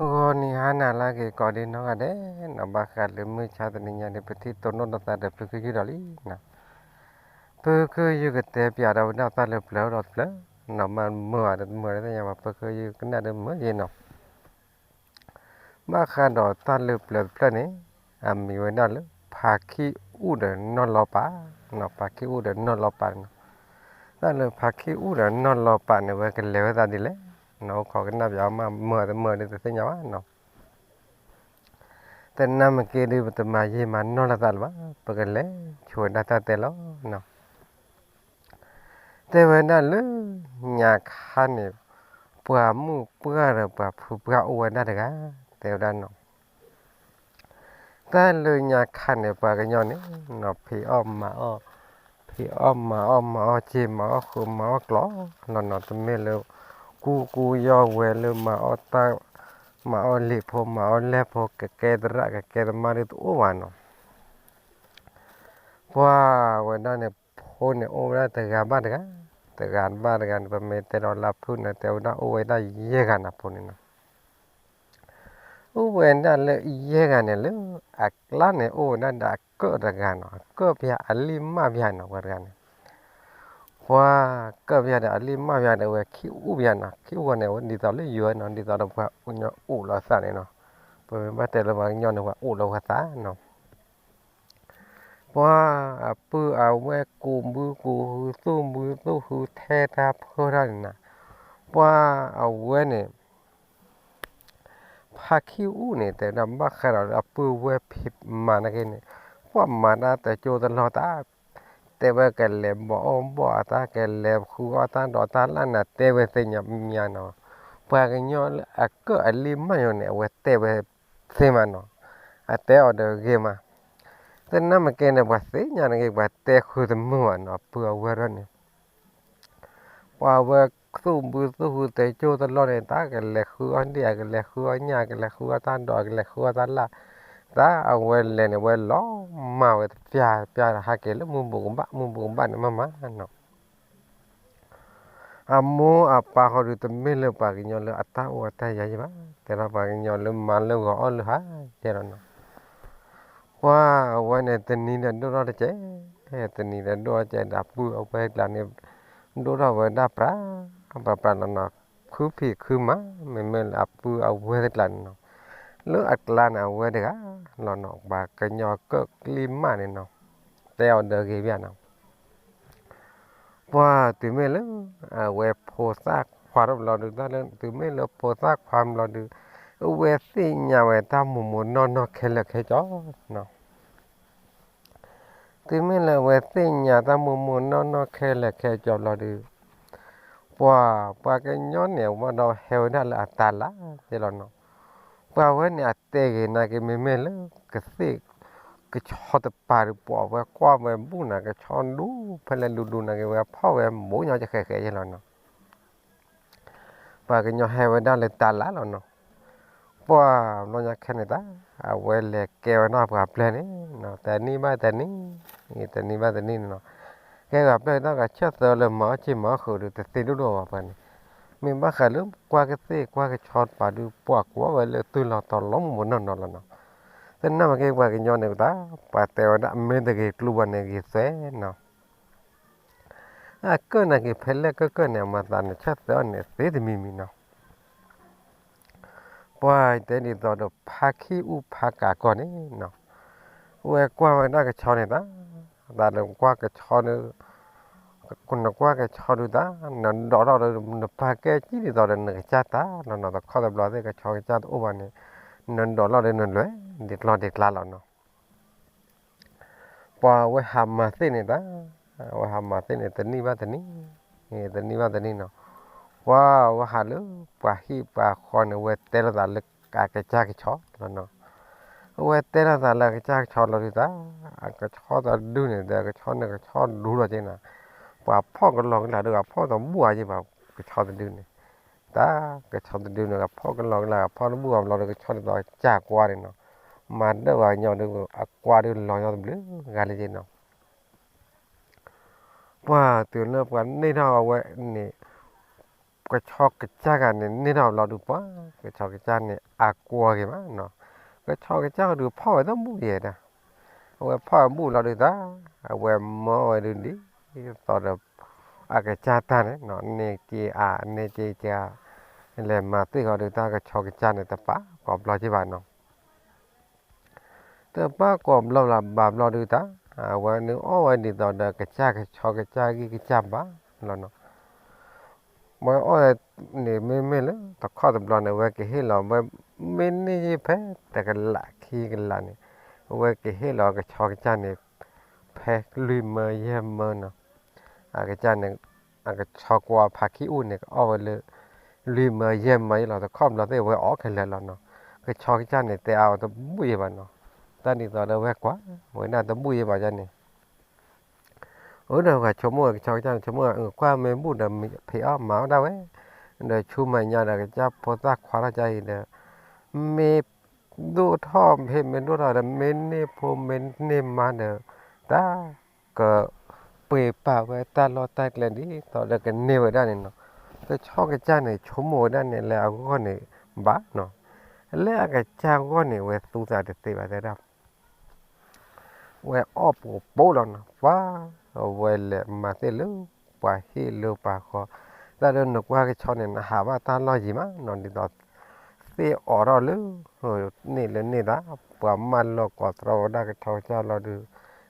ဂီၤနံၤဟါနၤလၢအဂ့ၤကိးဒံးနီၢ်ဂၤဒဲးနီၤ, ဘၣ်ဃးလၢမုၢ်ဆါတနံၤညါန့ၣ် ပထံၣ်တိၢ်နီၣ်လိာ်သးဒီးဖုခ့ယုၢ်ဒီးလံနီၤ. ဖုခ့ယုၢ်ကတဲပၠးဒီးဝဲဒၣ်တၢ်လၢပျၢၤဒီးတဖျၢၣ်နီၤ, မ့ၢ်မုာ်အတမုာ်တသ့ၣ်ညါဘၣ်, ဖုခ့ယုၢ်ကနၣ်ဒီးမုာ်ယဲနီၤ. ဘၣ်ဃးဒီးတၢ်လၢပျၢၤတဖျၢၣ်န့ၣ် အမံၤဝဲဒၣ်လၢ ဖါခ့ၣ်အူၣ်ဒီးနီၢ်လီၤပာ်နီၤ, ဖါခ့ၣ်အူၣ်ဒီးနီၢ်လီၤပာ်နီၤ. တၢ်လၢဖါခ့ၣ်အူၣ်ဒီးနီၢ်လီၤပာ်န့ၣ် ဝဲကလဲၤဝဲသးဒ်လဲၣ်နီၤ, အိၣ်ခိးကနၣ်ပၠးမးမုာ်အတမုာ်ဒ်တသ့ၣ်ညါဘၣ်နီၤ. တနာ်မ့ၢ်က့ဒုး ပတမၤယံာ်မၤနီၢ်လိာ်သးလၢၤဘၣ်, ပကလဲၤဆိဝဲဒၣ်တၢ်တဲလီၤနီၤ. တဲဝဲဒၣ်လၢညါခါန့ၣ် ပှၤမုၣ်ပှၢ်ဒီးပှၤဖုပှၢ်အိၣ်ဝဲဒၣ်တဂၤ, တဲဝဲဒၣ်နီၤ. တၢ်လၢညါခါန့ၣ် ပှၤကညီန့ၣ်နီၤ ဖံးအီၣ်မၤအီၣ်, ဖံးအီၣ်မၤအီၣ်, မၤအီၣ်စ့ မၤအီၣ်ဃု မၤအီၣ်ကျီၢ်လီၤနီၤ, တမ့ၢ်လၢ ကူကူယီၢ်ဝဲလၢမၤအီၣ်တၢ်, မၤအီၣ်လံာ်ဖိ မၤအီၣ်လဲၢ်ဖိ ကကဲသရၣ်ကကဲသမါဒုးတအိၣ်ဘၣ်နီၤ. ပှၤဝဲဒၣ်န့ၣ် ဖိန့ၣ်အိၣ်ဝဲဒၣ်တဂၤဘၣ်တဂၤ, တဂၤဘၣ်တဂၤန့ၣ် ပမ့ၢ်တဲဒီးလၢဖုၣ်န့ၣ် တဲဝဲဒၣ်အိၣ်ဝဲဒၣ်ယဲၢ်ဂၤနီၤ ဖိန့ၣ်နီၤ. အိၣ်ဝဲဒၣ်လၢယဲၢ်ဂၤန့ၣ် လၢအကျါန့ၣ်အိၣ်ဝဲဒၣ်ဒီးအကၢၣ်တဂၤနီၤ, အကၢၣ်ပၠးအလံၢ်မၢ်ပၠးနီၤ, ပှၤတဂၤန့ၣ် ပှၤကၢၣ်ပၠးဒီးအလံၢ်မၢ်ပၠးဒီး အဝဲခ့ၣ်အူၣ်ပၠးနီၤ, ခ့ၣ်အူၣ်ဝဲန့ၣ် အဝဲဒ်သိးလၢယွၤနီၤ, ဒ်သိးဒီးပှၤကညီအိၣ်လီၤသးန့ၣ်နီၤ, ပမ့ၢ်ဘၣ်တဲလၢပှၤကညီန့ၣ် ပှၤအိၣ်လီၤဝဲသးနီၤ. ပှၤအပုၢ်အဝဲၢ်ကူးဘုကူးဟု သူၣ်ဘုသူၣ်ဟု ထဲတၢ်ဖၢတၢ်န့ၣ်နီၤ, ပှၤအဝဲန့ၣ် ဖါခ့ၣ်အူၣ်န့ၣ် တဲဝဲဒၣ်ဘၣ်ဃးဒီးအပုၢ်ဝဲၢ်ဖံးမၤနာ်က့န့ၣ်, ပှၤမၤတၢ်တကၠိတလီၢ်တၢ်, တဲဝဲကလဲၤဘီၣ်အီၣ်ဘီၣ်အတၢ်, ကလဲၤဃုအီၣ်တၢ်ဒီးတၢ်လၢ်နၤ တဲဝဲသ့ၣ်ညါမးနီၤ. ပှၤကညီလၢအကၢၣ်အလံၢ်မၢ်ယိၤန့ၣ် အဝဲတဲဝဲသ့မးနီၤ, အတဲအီၤဒီးဂ့ၤမး. တနာ်မ့ၢ်က့န့ၣ် ပှၤသ့ၣ်ညါနာ်က့ ပှၤတဲဃုတမုာ်ဘၣ်နီၤ, အပုၢ်အဝဲၢ်ဒၣ်န့ၣ် ပှၤဝဲသူၣ်ဘုသူၣ်ဟု တကၠိတလီၢ်န့ၣ် တၢ်ကလဲၤဃုအီၣ်ဒံၣ် အကလဲၤဃုအီၣ်ညၣ် အကလဲၤဃုအီၣ်တၢ်ဒီး အကလဲၤဃုအီၣ်တၢ်လၢ်, တၢ်အဝဲလဲၤန့ၣ် ဝဲလီၤမၢ်ဝဲတပျၢ်တပျၢ်ဒီး ဟးက့ၤလၢမုၢ်ဘူးကဘၣ် မုၢ်ဘူးကဘၣ်န့ၣ်မးမးနီၤ. အမိၢ်အပၢ်ဃီဒုး တမ့ၢ်လၢပှၤကညီလၢအတၢ်အိၣ်အတၢ်ယၤယံၤဘၣ်, တဲဒၣ်ပှၤကညီလၢမၤလၢဂီၤအီၣ်လၢဟါယဲလီၤနီၤ. ပှၤအဝဲန့ၣ် တနံၤဒီးဒိၣ်ထီၣ်တကဲး, တနံၤဒီးဒိၣ်ထီၣ်တကဲးဒီး အပုၢ်အဝဲၢ်ကျါန့ၣ် ဒိၣ်ထီၣ်ဝဲဒၣ်ပြးပြးပြးလီၤနီၤ, ခုဖံးခုမၤ, မ့မ့ၢ်လၢအပုၢ်အဝဲၢ်တကျါန့ၣ်နီၤ, လၢအကျါန့ၣ် အဝဲတဂၤလီၤနီၤ, ပှၤကညီကၢၣ်ကလံၢ်မၢ်န့ၣ်နီၤ, တဲအီၤဒီးဂ့ၤဘၣ်နီၤ. ပှၤတုၤမ့ၢ်လၢ အဝဲဖိသၣ်ခွါထီၣ်ဘျီဒုး တၢ်လၢတုၤမ့ၢ်လၢဖိသၣ်ခွါဘျီဒုး အဝဲသ့ၣ်ညါဝဲတၢ်မိၢ်မိၢ်နီၢ်နီၢ်ခဲလၢာ်ခဲဆ့နီၤ. တုၤမ့ၢ်လၢအဝဲသ့ၣ်ညါတၢ်မိၢ်မိၢ်နီၢ်နီၢ်ခဲလၢာ်ခဲဆ့ဘျီဒုး ပှၤ ပှၤကညီန့ၣ် အဝဲဒီးဟဲဝဲဒၣ်လၢအတၢ်လၢ်ယဲလီၤနီၤ. ပှၤဝဲန့ၣ်အတဲဂ့ၤနာ်က့ မ့မ့ၢ်လၢ ကသ့ၣ်ကဆီတပၤဒုး ပှၤဝဲကွၢ်ဝဲဘူးနၤ ကဆီဒူဖဲလဲၣ်ဒူဒူနာ်က့ ဝဲဖီၣ်ဝဲမိၢ်ညီကဃဲးဃဲးယဲလီၤနီၤ. ပှၤကညီဟဲဝဲဒၣ်လၢတၢ်လၢ်လီၤနီၤ. ပှၤဘျီညါခဲန့ၣ်တၢ် အဝဲလဲၤကဲဝဲဒၣ်ပှၤပျဲၢ်န့ၣ်နီၤ, တနံၣ်ဘၣ်တနံၣ်, တနံၣ်ဘၣ်တနံၣ်န့ၣ်နီၤ. ကဲပှၤပျဲၢ်တၢ် ကဆၢသၢလၢမၤအီၣ်စ့မၤအီၣ်ဃုာ်ဒုး တသ့ဒိၣ်ဒိၣ်ဘၣ်ပှၤန့ၣ်. မ့ၢ်ဘၣ်ဃးလၢကွၢ်ကသ့ၣ်ကွၢ်ကဆီတပၤဒုး ပှၤကွၢ်ဝဲလၢတုၤလီၤတီၤလီၤမိၢ်မိၢ်နီၢ်နီၢ်လီၤနီၤ. တနာ်မ့ၢ်က့ ပှၤကညီန့ၣ်တၢ် ပှၤတဲဝဲဒၣ် မ့ၢ်တဂ့ၤကျိၤဘၣ်န့ၣ် ဂ့ၤသွဲနီၤ. အကၢၣ်နာ်က့ ဖဲလဲၣ်ကၢၣ်ကၢၣ်န့ၣ် အမၤသးန့ၣ် ဆၢသၢအီၤန့ၣ် သ့တမံၤမံၤနီၤ. ပှၤတဲဒ်သိးဒီး ဖါခ့ၣ်အူဖါကးကီၢ်န့ၣ်နီၤ, ဝဲကွၢ်ဝဲဒၣ်ကဆီန့ၣ်တၢ်, တၢ်လၢကွၢ်ကဆီဒုး, နကွၢ်ကဆီဒုးတၢ် နဒိးထီၣ်ဒီး နပာ်ကဲကံၣ်ဒ်သိးဒီး နကစၢ်တၢ်နီၤနီၤ, တခီတဘျီသ့ၣ် ကဆီကစၢ်တအိၣ်ဘၣ်န့ၣ် နဒိးထီၣ်ဒီး နလဲၤဒ်ကျီဒ်ကျါလီၤနီၤ. ပှၤဝဲဟးမၤသ့ၣ်န့ၣ်တၢ်, ဝဲဟးမၤသ့ၣ်န့ၣ် တနံၣ်ဘၣ်တနံၣ်, တနံၣ်ဘၣ်တနံၣ်နီၤ. ပှၤဝဲဟးလၢပှၤဟံၣ်ပှၤဃီန့ၣ် ဝဲတဲလိာ်သးလၢအကစၢ်ကဆီလီၤနီၤ. အဝဲတဲလိာ်သးလၢအကစၢ်ကဆီလီၤဒုးတၢ်, အကဆီတဒုန့ၣ် ဒီးကဆီန့ၣ်ကဆီဒူလီၤက့နီၤ. ပှၤဖီၣ်ကလီကလးဒုး အဖီၣ်တဘူၣ်အါယံၤဘၣ် ကဆီတဒုန့ၣ် တၢ်ကဆီတဒုန့ၣ် အဖီၣ်ကလီကလး အဖီၣ်တဘူၣ်အါဘျီဒီး ကဆီဒုးဒီးကၢ်ကွၢ်န့ၣ်နီၤ. မၤဒၢၣ်ပှၤကညီဒုး အကွၢ်ဒုးလီၤညီတဘျုးဂၤလၢက့နီၤ. ပှၤတုၤလၢပှၤန့ၢ်ထီၣ်အဝဲန့ၣ် ကဆီကစၢ်ဂၤန့ၣ် န့ၢ်ထီၣ်ဘျီဒုးပှၤ ကဆီကစၢ်န့ၣ် အကွၢ်က့ၤမးနီၤ, ကဆီကစၢ်ဒုးဖီၣ်ဝဲတဘူၣ်ယဲဒၣ်, အဝဲဖီၣ်ဝဲဘူၣ်လီၤဒုးတၢ်, အဝဲမၢဝဲဒုးဒ်သိးဒီး အကစၢ်တၢ်န့ၣ်နီၤ န့ၢ်က့ၤအါ န့ၢ်က့ၤကါ, လဲၤမၤသ့ၣ်ဃီဒုးတၢ် ကဆီကစၢ်န့ၣ် တပာ်ကိးဘျီက့ၤဘၣ်နီၤ တပာ်ကိးဘျီလၢဘၣ်ဘျီဒုးတၢ်, အဝဲန့ၣ်အီၣ်ဝဲဒ်သိးဒီးကစၢ်ကဆီကစၢ်ဂံၢ်ကစၢ်ဘါလီၤနီၤ, ဝဲအီၣ်န့ၣ်မ့မ့ၢ်လၢတခီတဘျီန့ၣ် အဝဲကဟ့ၣ်လီၤဝဲ မ့ၢ်န့ၢ်ယ့ၢ်ဖဲတကလးခံကလးန့ၣ်, အဝဲကဟ့ၣ်လီၤကဆီကစၢ်န့ၣ် ဖဲလွံၢ်မၢယဲၢ်မၢနီၤ, အကစၢ်န့ၣ် အကဆီကွၢ်ဖးခံအူၣ်န့ၣ် ကအီၣ်ဝဲလၢ လွံၢ်မၢယဲၢ်မၢအံၤလီၤ တခီဘျီသ့ၣ်ဝဲအီၣ်ခဲလၢာ်လီၤနီၤ, ကဆီကစၢ်န့ၣ် တဲအါဝဲတဘူၣ်ယဲဘၣ်နီၤ, တၢ်ဒ်သိးဒီးဝဲကွၢ်ဝဲဒၣ်တဘူၣ်ယဲဘၣ်န့ၣ် အၢ ဒီးပှၤဆိကမိၣ်ဝဲ ကဆီကစၢ်န့ၣ် ဆိကမိၣ်ဝဲ ကွၢ်မ့ၢ်ဘူၣ်ဒီး ဖံးအီၣ်မၤအီၣ်ဒၣ်ဝဲ, ဒီးဆူမဲာ်ညါဒီး ကစၢ်ဖိသၣ်ခွါထီၣ်ကါအံၤဒီး မ့ၢ်ဒိၣ်ထီၣ် ဖံးမ့ၢ်ဒိၣ်ထီၣ်ဒီး မ့ၢ်န့ၢ်ဖိမ့ၢ်န့ၢ်မါဒီး တၢ်ကပှ့ၤပာ်ဝဲတၢ်လီၢ်တၢ်ကျဲဒ်သိးဒီးကန့ၢ်ဝဲဒၣ်န့ၣ်နီၤ, ကဆီကစၢ်န့ၣ် ဆိကမိၣ်ဝဲဒၣ်န့ၣ်လၢအဂီၢ်န့ၣ်ဘၣ်နီၤ, လၢအကစၢ်ဂီၢ်န့ၣ် ဝဲသူသးတသ့ဘၣ်တဲဒၣ် ဝဲအီၣ်ပူၤပိလီၤနီၤ, ပှၤ အဝဲလဲၤမၤသ့ၣ်လၢ ပှၤဟံၣ်လၢပှၤဃီ, တၢ်ဒီးနကွၢ်ကဆီန့ၣ် နဟးဘၣ်တၢ်လီၢ်ယံၤမးနီၤ, ဒ်သိး သ့ၣ်အိးထီၣ်လၢ န့ၣ်လၢန့ၣ်သး, ပှၤမၢလီၤကိးတြီဝဲဒၣ်ကဆီကစၢ်လီၤဒုး,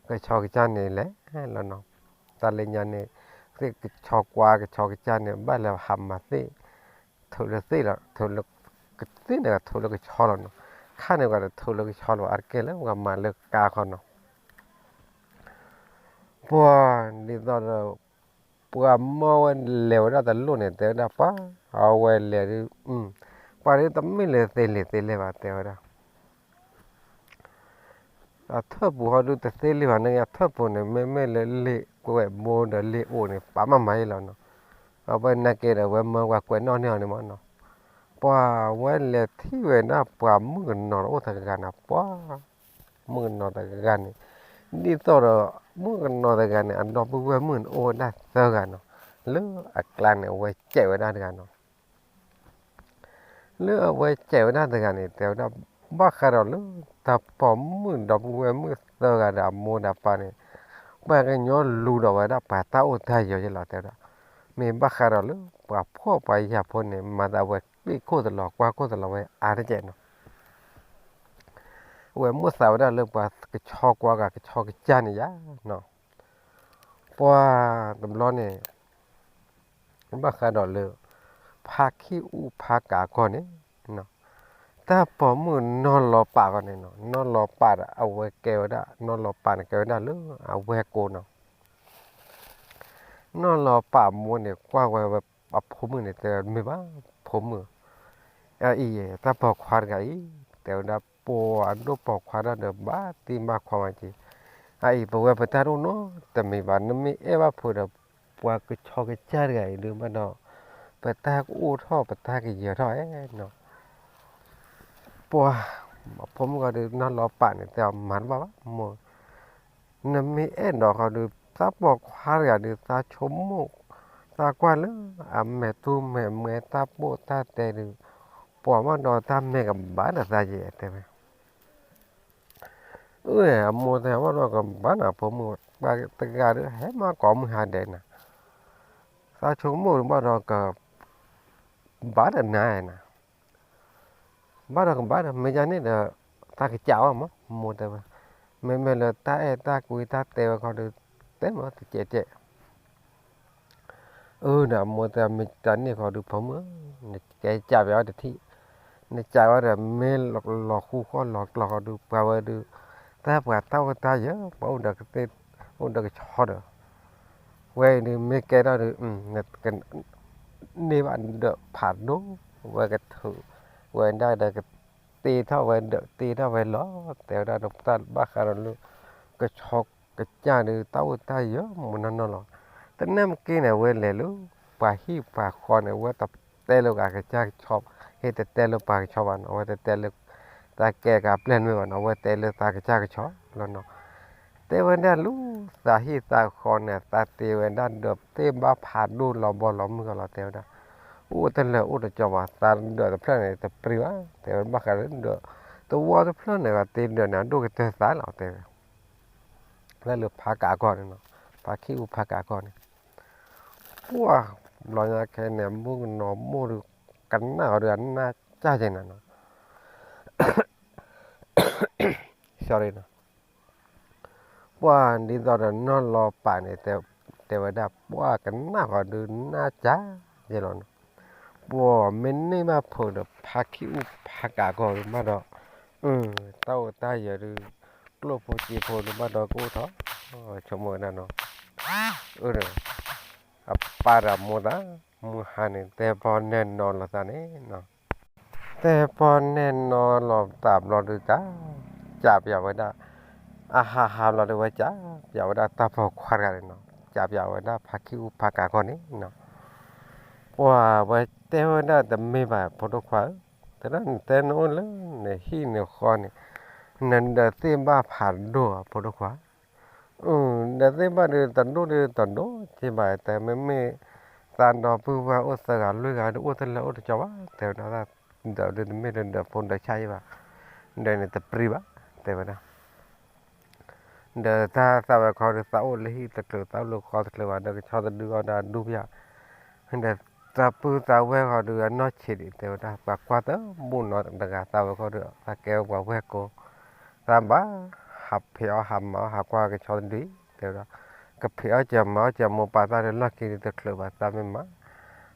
ကဆီကစၢ်န့ၣ်လဲၤလီၤနီၤ, တၢ်လၢညါန့ၣ် သ့ၣ်ကဆီကွၢ်ကဆီကစၢ်န့ၣ် ဘၣ်လဲၤဟးမၤသ့ၣ် ထုးလၢသ့ၣ်လီၤ, ထုးလၢ ကသ့ၣ်န့ၣ်ထုးလၢကဆီလီၤနီၤ, ခါန့ၣ်ပှၤတထုးလၢကဆီလီၤ အါတက့ၢ်လၢပှၤမၤလၢကါခီနီၤ, ပှၤ ဒ်သိးဒီး ပှၤမၢဝဲလဲၤဝဲဒၣ်တလိၣ်န့ၣ် တဲဝဲဒၣ်ပှၤ အဝဲလဲၤဒုး ပှၤဒုးတမ့ၢ်လၢသ့လံာ်သ့လဲၢ်ဘၣ် တဲဝဲဒၣ် အထၢၣ်ပူၤဟီဒုးတသ့လံာ်ဘၣ်န့ၣ် အထၢၣ်ပူၤန့ၣ် မ့မ့ၢ်လၢလ့ၣ်ကွဲးဘိဒီးလ့ၣ်အိၣ်န့ၣ် ပာ်မးမၤအံၤလီၤနီၤ, အဝဲနာ်က့ဒီး ဝဲမၢပှၤကွဲးနီၣ်န့ၢ်အီၤန့ၣ်မးနီၤ, ပှၤဝဲလဲၤထံၣ်ဝဲဒၣ်ပှၤမုၣ်ကနီၤတအိၣ်တဂၤနီၤ, ပှၤ မုၣ်ကနီၤတဂၤန့ၣ်, ဒ်သိးဒီး မုၣ်ကနီၤတဂၤန့ၣ် အဒီပုၢ်ဝဲၢ်မုၣ်န့ၣ် အိၣ်ဝဲဒၣ်သၢဂၤနီၤ, လၢအကျါန့ၣ် အဝဲစဲးဝဲဒၣ်တဂၤနီၤ လၢအဝဲစဲးဝဲဒၣ်တဂၤန့ၣ် တဲဝဲဒၣ် ဘၣ်ဃးဒီးလၢ တၢ်ပိာ်မုၣ်ဒီပုၢ်ဝဲၢ်မုၣ်သၢဂၤဒီးအမိၢ်ဒီးပၢ်န့ၣ် ပှၤကညီလူၤဒီးဝဲဒၣ်ပှၤတၢ်အိၣ်တၢ်ယီၤယဲလီၤ တဲဝဲဒၣ်, မ့ၢ်ဘၣ်ဃးဒီးလၢ ပှၤဖှီၣ်ပှၤယာ်ဖိန့ၣ် မၤသးဝဲကွံာ်ခိၣ်သလီၤကွၢ်ခိၣ်သလီၤဝဲအါတက့ၢ်နီၤ အဝဲမိၣ်သးဝဲဒၣ်လၢပှၤကဆီကွၢ်ဂၤကဆီကစၢ်န့ၣ်ယါနီၤ, ပှၤတဘျီန့ၣ် ဘၣ်ဃးဒီးလၢ ဖါခံအူဖါကးခီန့ၣ် တၢ်ပိာ်မုၣ်နီၢ်လီၤပာ်ခီန့ၣ်နီၤ, နီၢ်လီၤပာ်ဒီးအဝဲကဲဝဲဒၣ် နီၢ်လီၤပာ်န့ၣ် ကဲဝဲဒၣ်လၢအဝဲကိးနီၤ နီၢ်လီၤပာ်မိၢ်န့ၣ် ကွၢ်ဝဲဝဲအဖိမုၣ်န့ၣ် တဲမ့ၢ်ဘၣ်ဖိမုၣ်, အအံၤ တၢ်ပိာ်ခွါတဂၤအံၤ တဲဝဲဒၣ် ပှၤအဒိၣ်ပိာ်ခွါတၢ်ဒီး ဘၣ်တံၢ်ဘၣ်ခွါမးက့ၤ, အအံၤ ပဝဲပတၢ်တအိၣ်နီတမံၤဘၣ်, နမ့ၢ်အဲၣ်ဘၣ်ဖိဒီး ပှၤကဆီကစၢ်တဂၤအံၤဒုးဘၣ်ဒီး ပတၢ်ကအိၣ်ထီၣ် ပတၢ်ကယၢၤထီၣ်ဧါနီၤ ပှၤ အဖိမုၣ်ဂီၤဒုး နီၢ်လီၤပာ်န့ၣ် တဲအီၤမၤတဘၣ်ဘၣ်မိၢ်, နမ့ၢ်အဲၣ်ဒိးဃီဒုး သးပိာ်ခွါတဂၤဒုး သးဆိကမိၣ် သးကွၢ်လၢ အမဲာ်တူၢ်မဲာ်မဲာ်တၢ်ပိာ်တၢ်တဲဒုး ပှၤဘၣ်ဒီးတၢ်မဲာ်ကဘၣ်ဒီးသးယဲၢ် တဲဝဲ အၢ အမိၢ်တဲဘၣ်ဒီးကဘၣ်နၤ ဖိမုၣ် ပှၤတဂၤဒုး ဟဲမၤကိးမုၢ်ဟါဒဲးနၤ သးဆိကမိၣ်ဘၣ်ဒီးက ဘၣ်ဒီးနၤနၤ ဘၣ်ဒီးကဘၣ်ဒီး မ့ၢ်ယါန့ၣ်ဒီး သးကစးဘၣ်မး မိၢ်တဲဝဲ, မ့မ့ၢ်လၢတၢ်အဲၣ်တၢ်ကွံတၢ်တဲဝဲခီဒုး တဲမးတကဲးကဲး အၢ ဒီးမိၢ်တဲ မ့ၢ်တၢ်န့ၣ်ခီဒုး ဖိမုၣ်ဧၢ, နကဲစးပၠးဝဲတထံၣ်, နစးဝဲဒီး မ့ၢ်လီၤဃူဃီလီၤကျီဃီဒုး ပှၤဝဲဒုး တၢ်ပှၤတၢ်အိၣ်တၢ်ယၢၤ ပှၤအိၣ်ဒီးကသ့ၣ် အိၣ်ဒီးကဆီဒီး ဝဲအံၤဒုး မ့ၢ်ကဲထီၣ်ဒုး န့ၢ်ဘၣ်ဒၢးဖးဒိၣ် ဝဲကထုး ဝဲဒၣ်ဒီးကတ့ထီၣ်ဝဲဒၢးတ့ထီၣ်ဝဲလီၤ တဲဝဲဒၣ်ဒီးတၢ်ဘၣ်ဃးဒီးလၢ ကဆီကစၢ်ဒုး တၢ်အိၣ်တၢ်ယၢၤမုၢ်နီၢ်နီၢ်လီၤ. တနၢ်မ့ၢ်က့န့ၣ် အဝဲလဲၤလၢ ပှၤဟံၣ်ပှၤဃီန့ၣ် အဝဲတတဲလၢအကစၢ်ကဆီ ဟ့ၣ်တတဲလၢပှၤကဆီဘၣ်နီၤ အဝဲတတဲလၢ တၢ်ကဲကၤပျဲၢ်နွံဘၣ်နီၤ အဝဲတဲလၢသးကစၢ်ကဆီလီၤနီၤ. တဲဝဲဒၣ်လၢ သးဟံၣ်သးဃီန့ၣ် သးတ့ဝဲဒၣ်ဒီးသ့ၣ်ဘၣ်ဖးဒိၣ်လီၤဘီလီၤမုၢ်ကီးလီၤ တဲဝဲဒၣ်. အိၣ်တလၢာ်အိၣ်တကီဘၣ်, သးဒၢးတဖျၢၣ်န့ၣ် တပြံဘၣ် တဲဝဲ, ဘၣ်ဃးဒီး သဝီတဖျၢၣ်န့ၣ် ဂၤတ့ဒၢးန့ၣ် အဒိၣ်ကတၢၢ်သးလီၤ တဲဝဲ, လၢလၢဖးကးကီၢ်န့ၣ်နီၤ, ဖးခံအူဖးကးကီၢ်န့ၣ်, ပှၢ်ဘျီညါခဲန့ၣ် မုၣ်ကနီၤမိၢ်ဒီး ကနၣ်ဃီဒီးအနၢ်ကၢ်ကဲနၤနီၤ sorry နီၤ, ပှၢ်ဒ်သိးဒီးနီၢ်လီၤပာ်န့ၣ် တဲဝဲဒၣ် ပှၢ်ကနၣ်ဃီဒုးနၢ်ကၢ်ယဲလီၤနီၤ, ပှၢ်မ့ၢ်န့ၢ်ဘၣ်ဖိဒီး ဖးခံအူဖးကးကီၢ်ဒုးဘၣ်ဒီး တၢ်အိၣ်တၢ်ယၢၤဒုး ကျိၣ်ဖိစ့ဖိဒုးဘၣ်ဒီးကအိၣ်ထီၣ် ဆိကမိၣ်ဝဲဒၣ်နီၤ, အပၢ်ဒီးအမိၢ်သး မုၢ်ဟါန့ၣ် တဲပီနဲၣ်နီၤလိာ်သးန့ၣ်နီၤ တဲပီနဲၣ်နီၤလိာ်သးဘျီဒုးတၢ် ကးပၠးဝဲဒၣ်, အဟးဟးဘျီဒုးဝဲကးပၠးဝဲဒၣ်တၢ်ပိာ်ခွါတဂၤန့ၣ်နီၤ, ကးပၠးဝဲဒၣ်ဖးခံအူဖးကးကီၢ်န့ၣ်နီၤ, ပှၢ်ဝဲတဲဝဲဒၣ်တမ့ၢ်ဘၣ်ဖိဒိၣ်ခွါဧၢ, တဲဒၣ်နတဲနအိၣ်လၢနဟံၣ်နဃီန့ၣ် နဒၢးသ့ၣ်ဘၣ်ဖးဒိၣ်ဧါဖိဒိၣ်ခွါ ဒၢးသ့ၣ်ဘၣ်ဒီးတဒိၣ်ဒီးတဒိၣ်က့ဘၣ် တဲမ့မ့ၢ် သးဒီပုၢ်ဝဲၢ်အိၣ်သၢဂၤလွံၢ်ဂၤဒီးအိၣ်တလၢအိၣ်တကီဘၣ် တဲဝဲဒၣ်, ဒၢးဒုးတမ့ၢ်ဒၢးဒၢးဖိဒၢးဆၣ်ယ့ဘၣ်, ဒၢးန့ၣ်တပြံဘၣ် တဲဝဲဒၣ် ဒီးတၢ်သးဝဲခီဒီးသးအိၣ်လၢဟံၣ်တချုးသးအိၣ်လၢဃီတချုးဘၣ်ဒီးကဆီတဒုအီၣ်ဒီးဒူပျၢ်, ဒီးသးပုၢ်သးဝဲၢ်ဃီဒီးအနီၢ်ဆံးဒံး တဲဝဲဒၣ် ပှၤကွၢ်တဘူၣ်နီတဂၤသးဝဲခီဒီး သးကဲပှၤဝဲၢ်ကိ, သးဘၣ် ဟးဖံးအီၣ်ဟးမၤအီၣ်ဟးကွၢ်ကဆီတဒုအံၤ တဲဝဲဒၣ်, ကဖံးအီၣ်စၢၤမၤအီၣ်စၢၤမိၢ်ပၢ်သးဒီးလီၢ်ခံဒီးတချုးဘၣ်သးမ့ၢ်မၤ,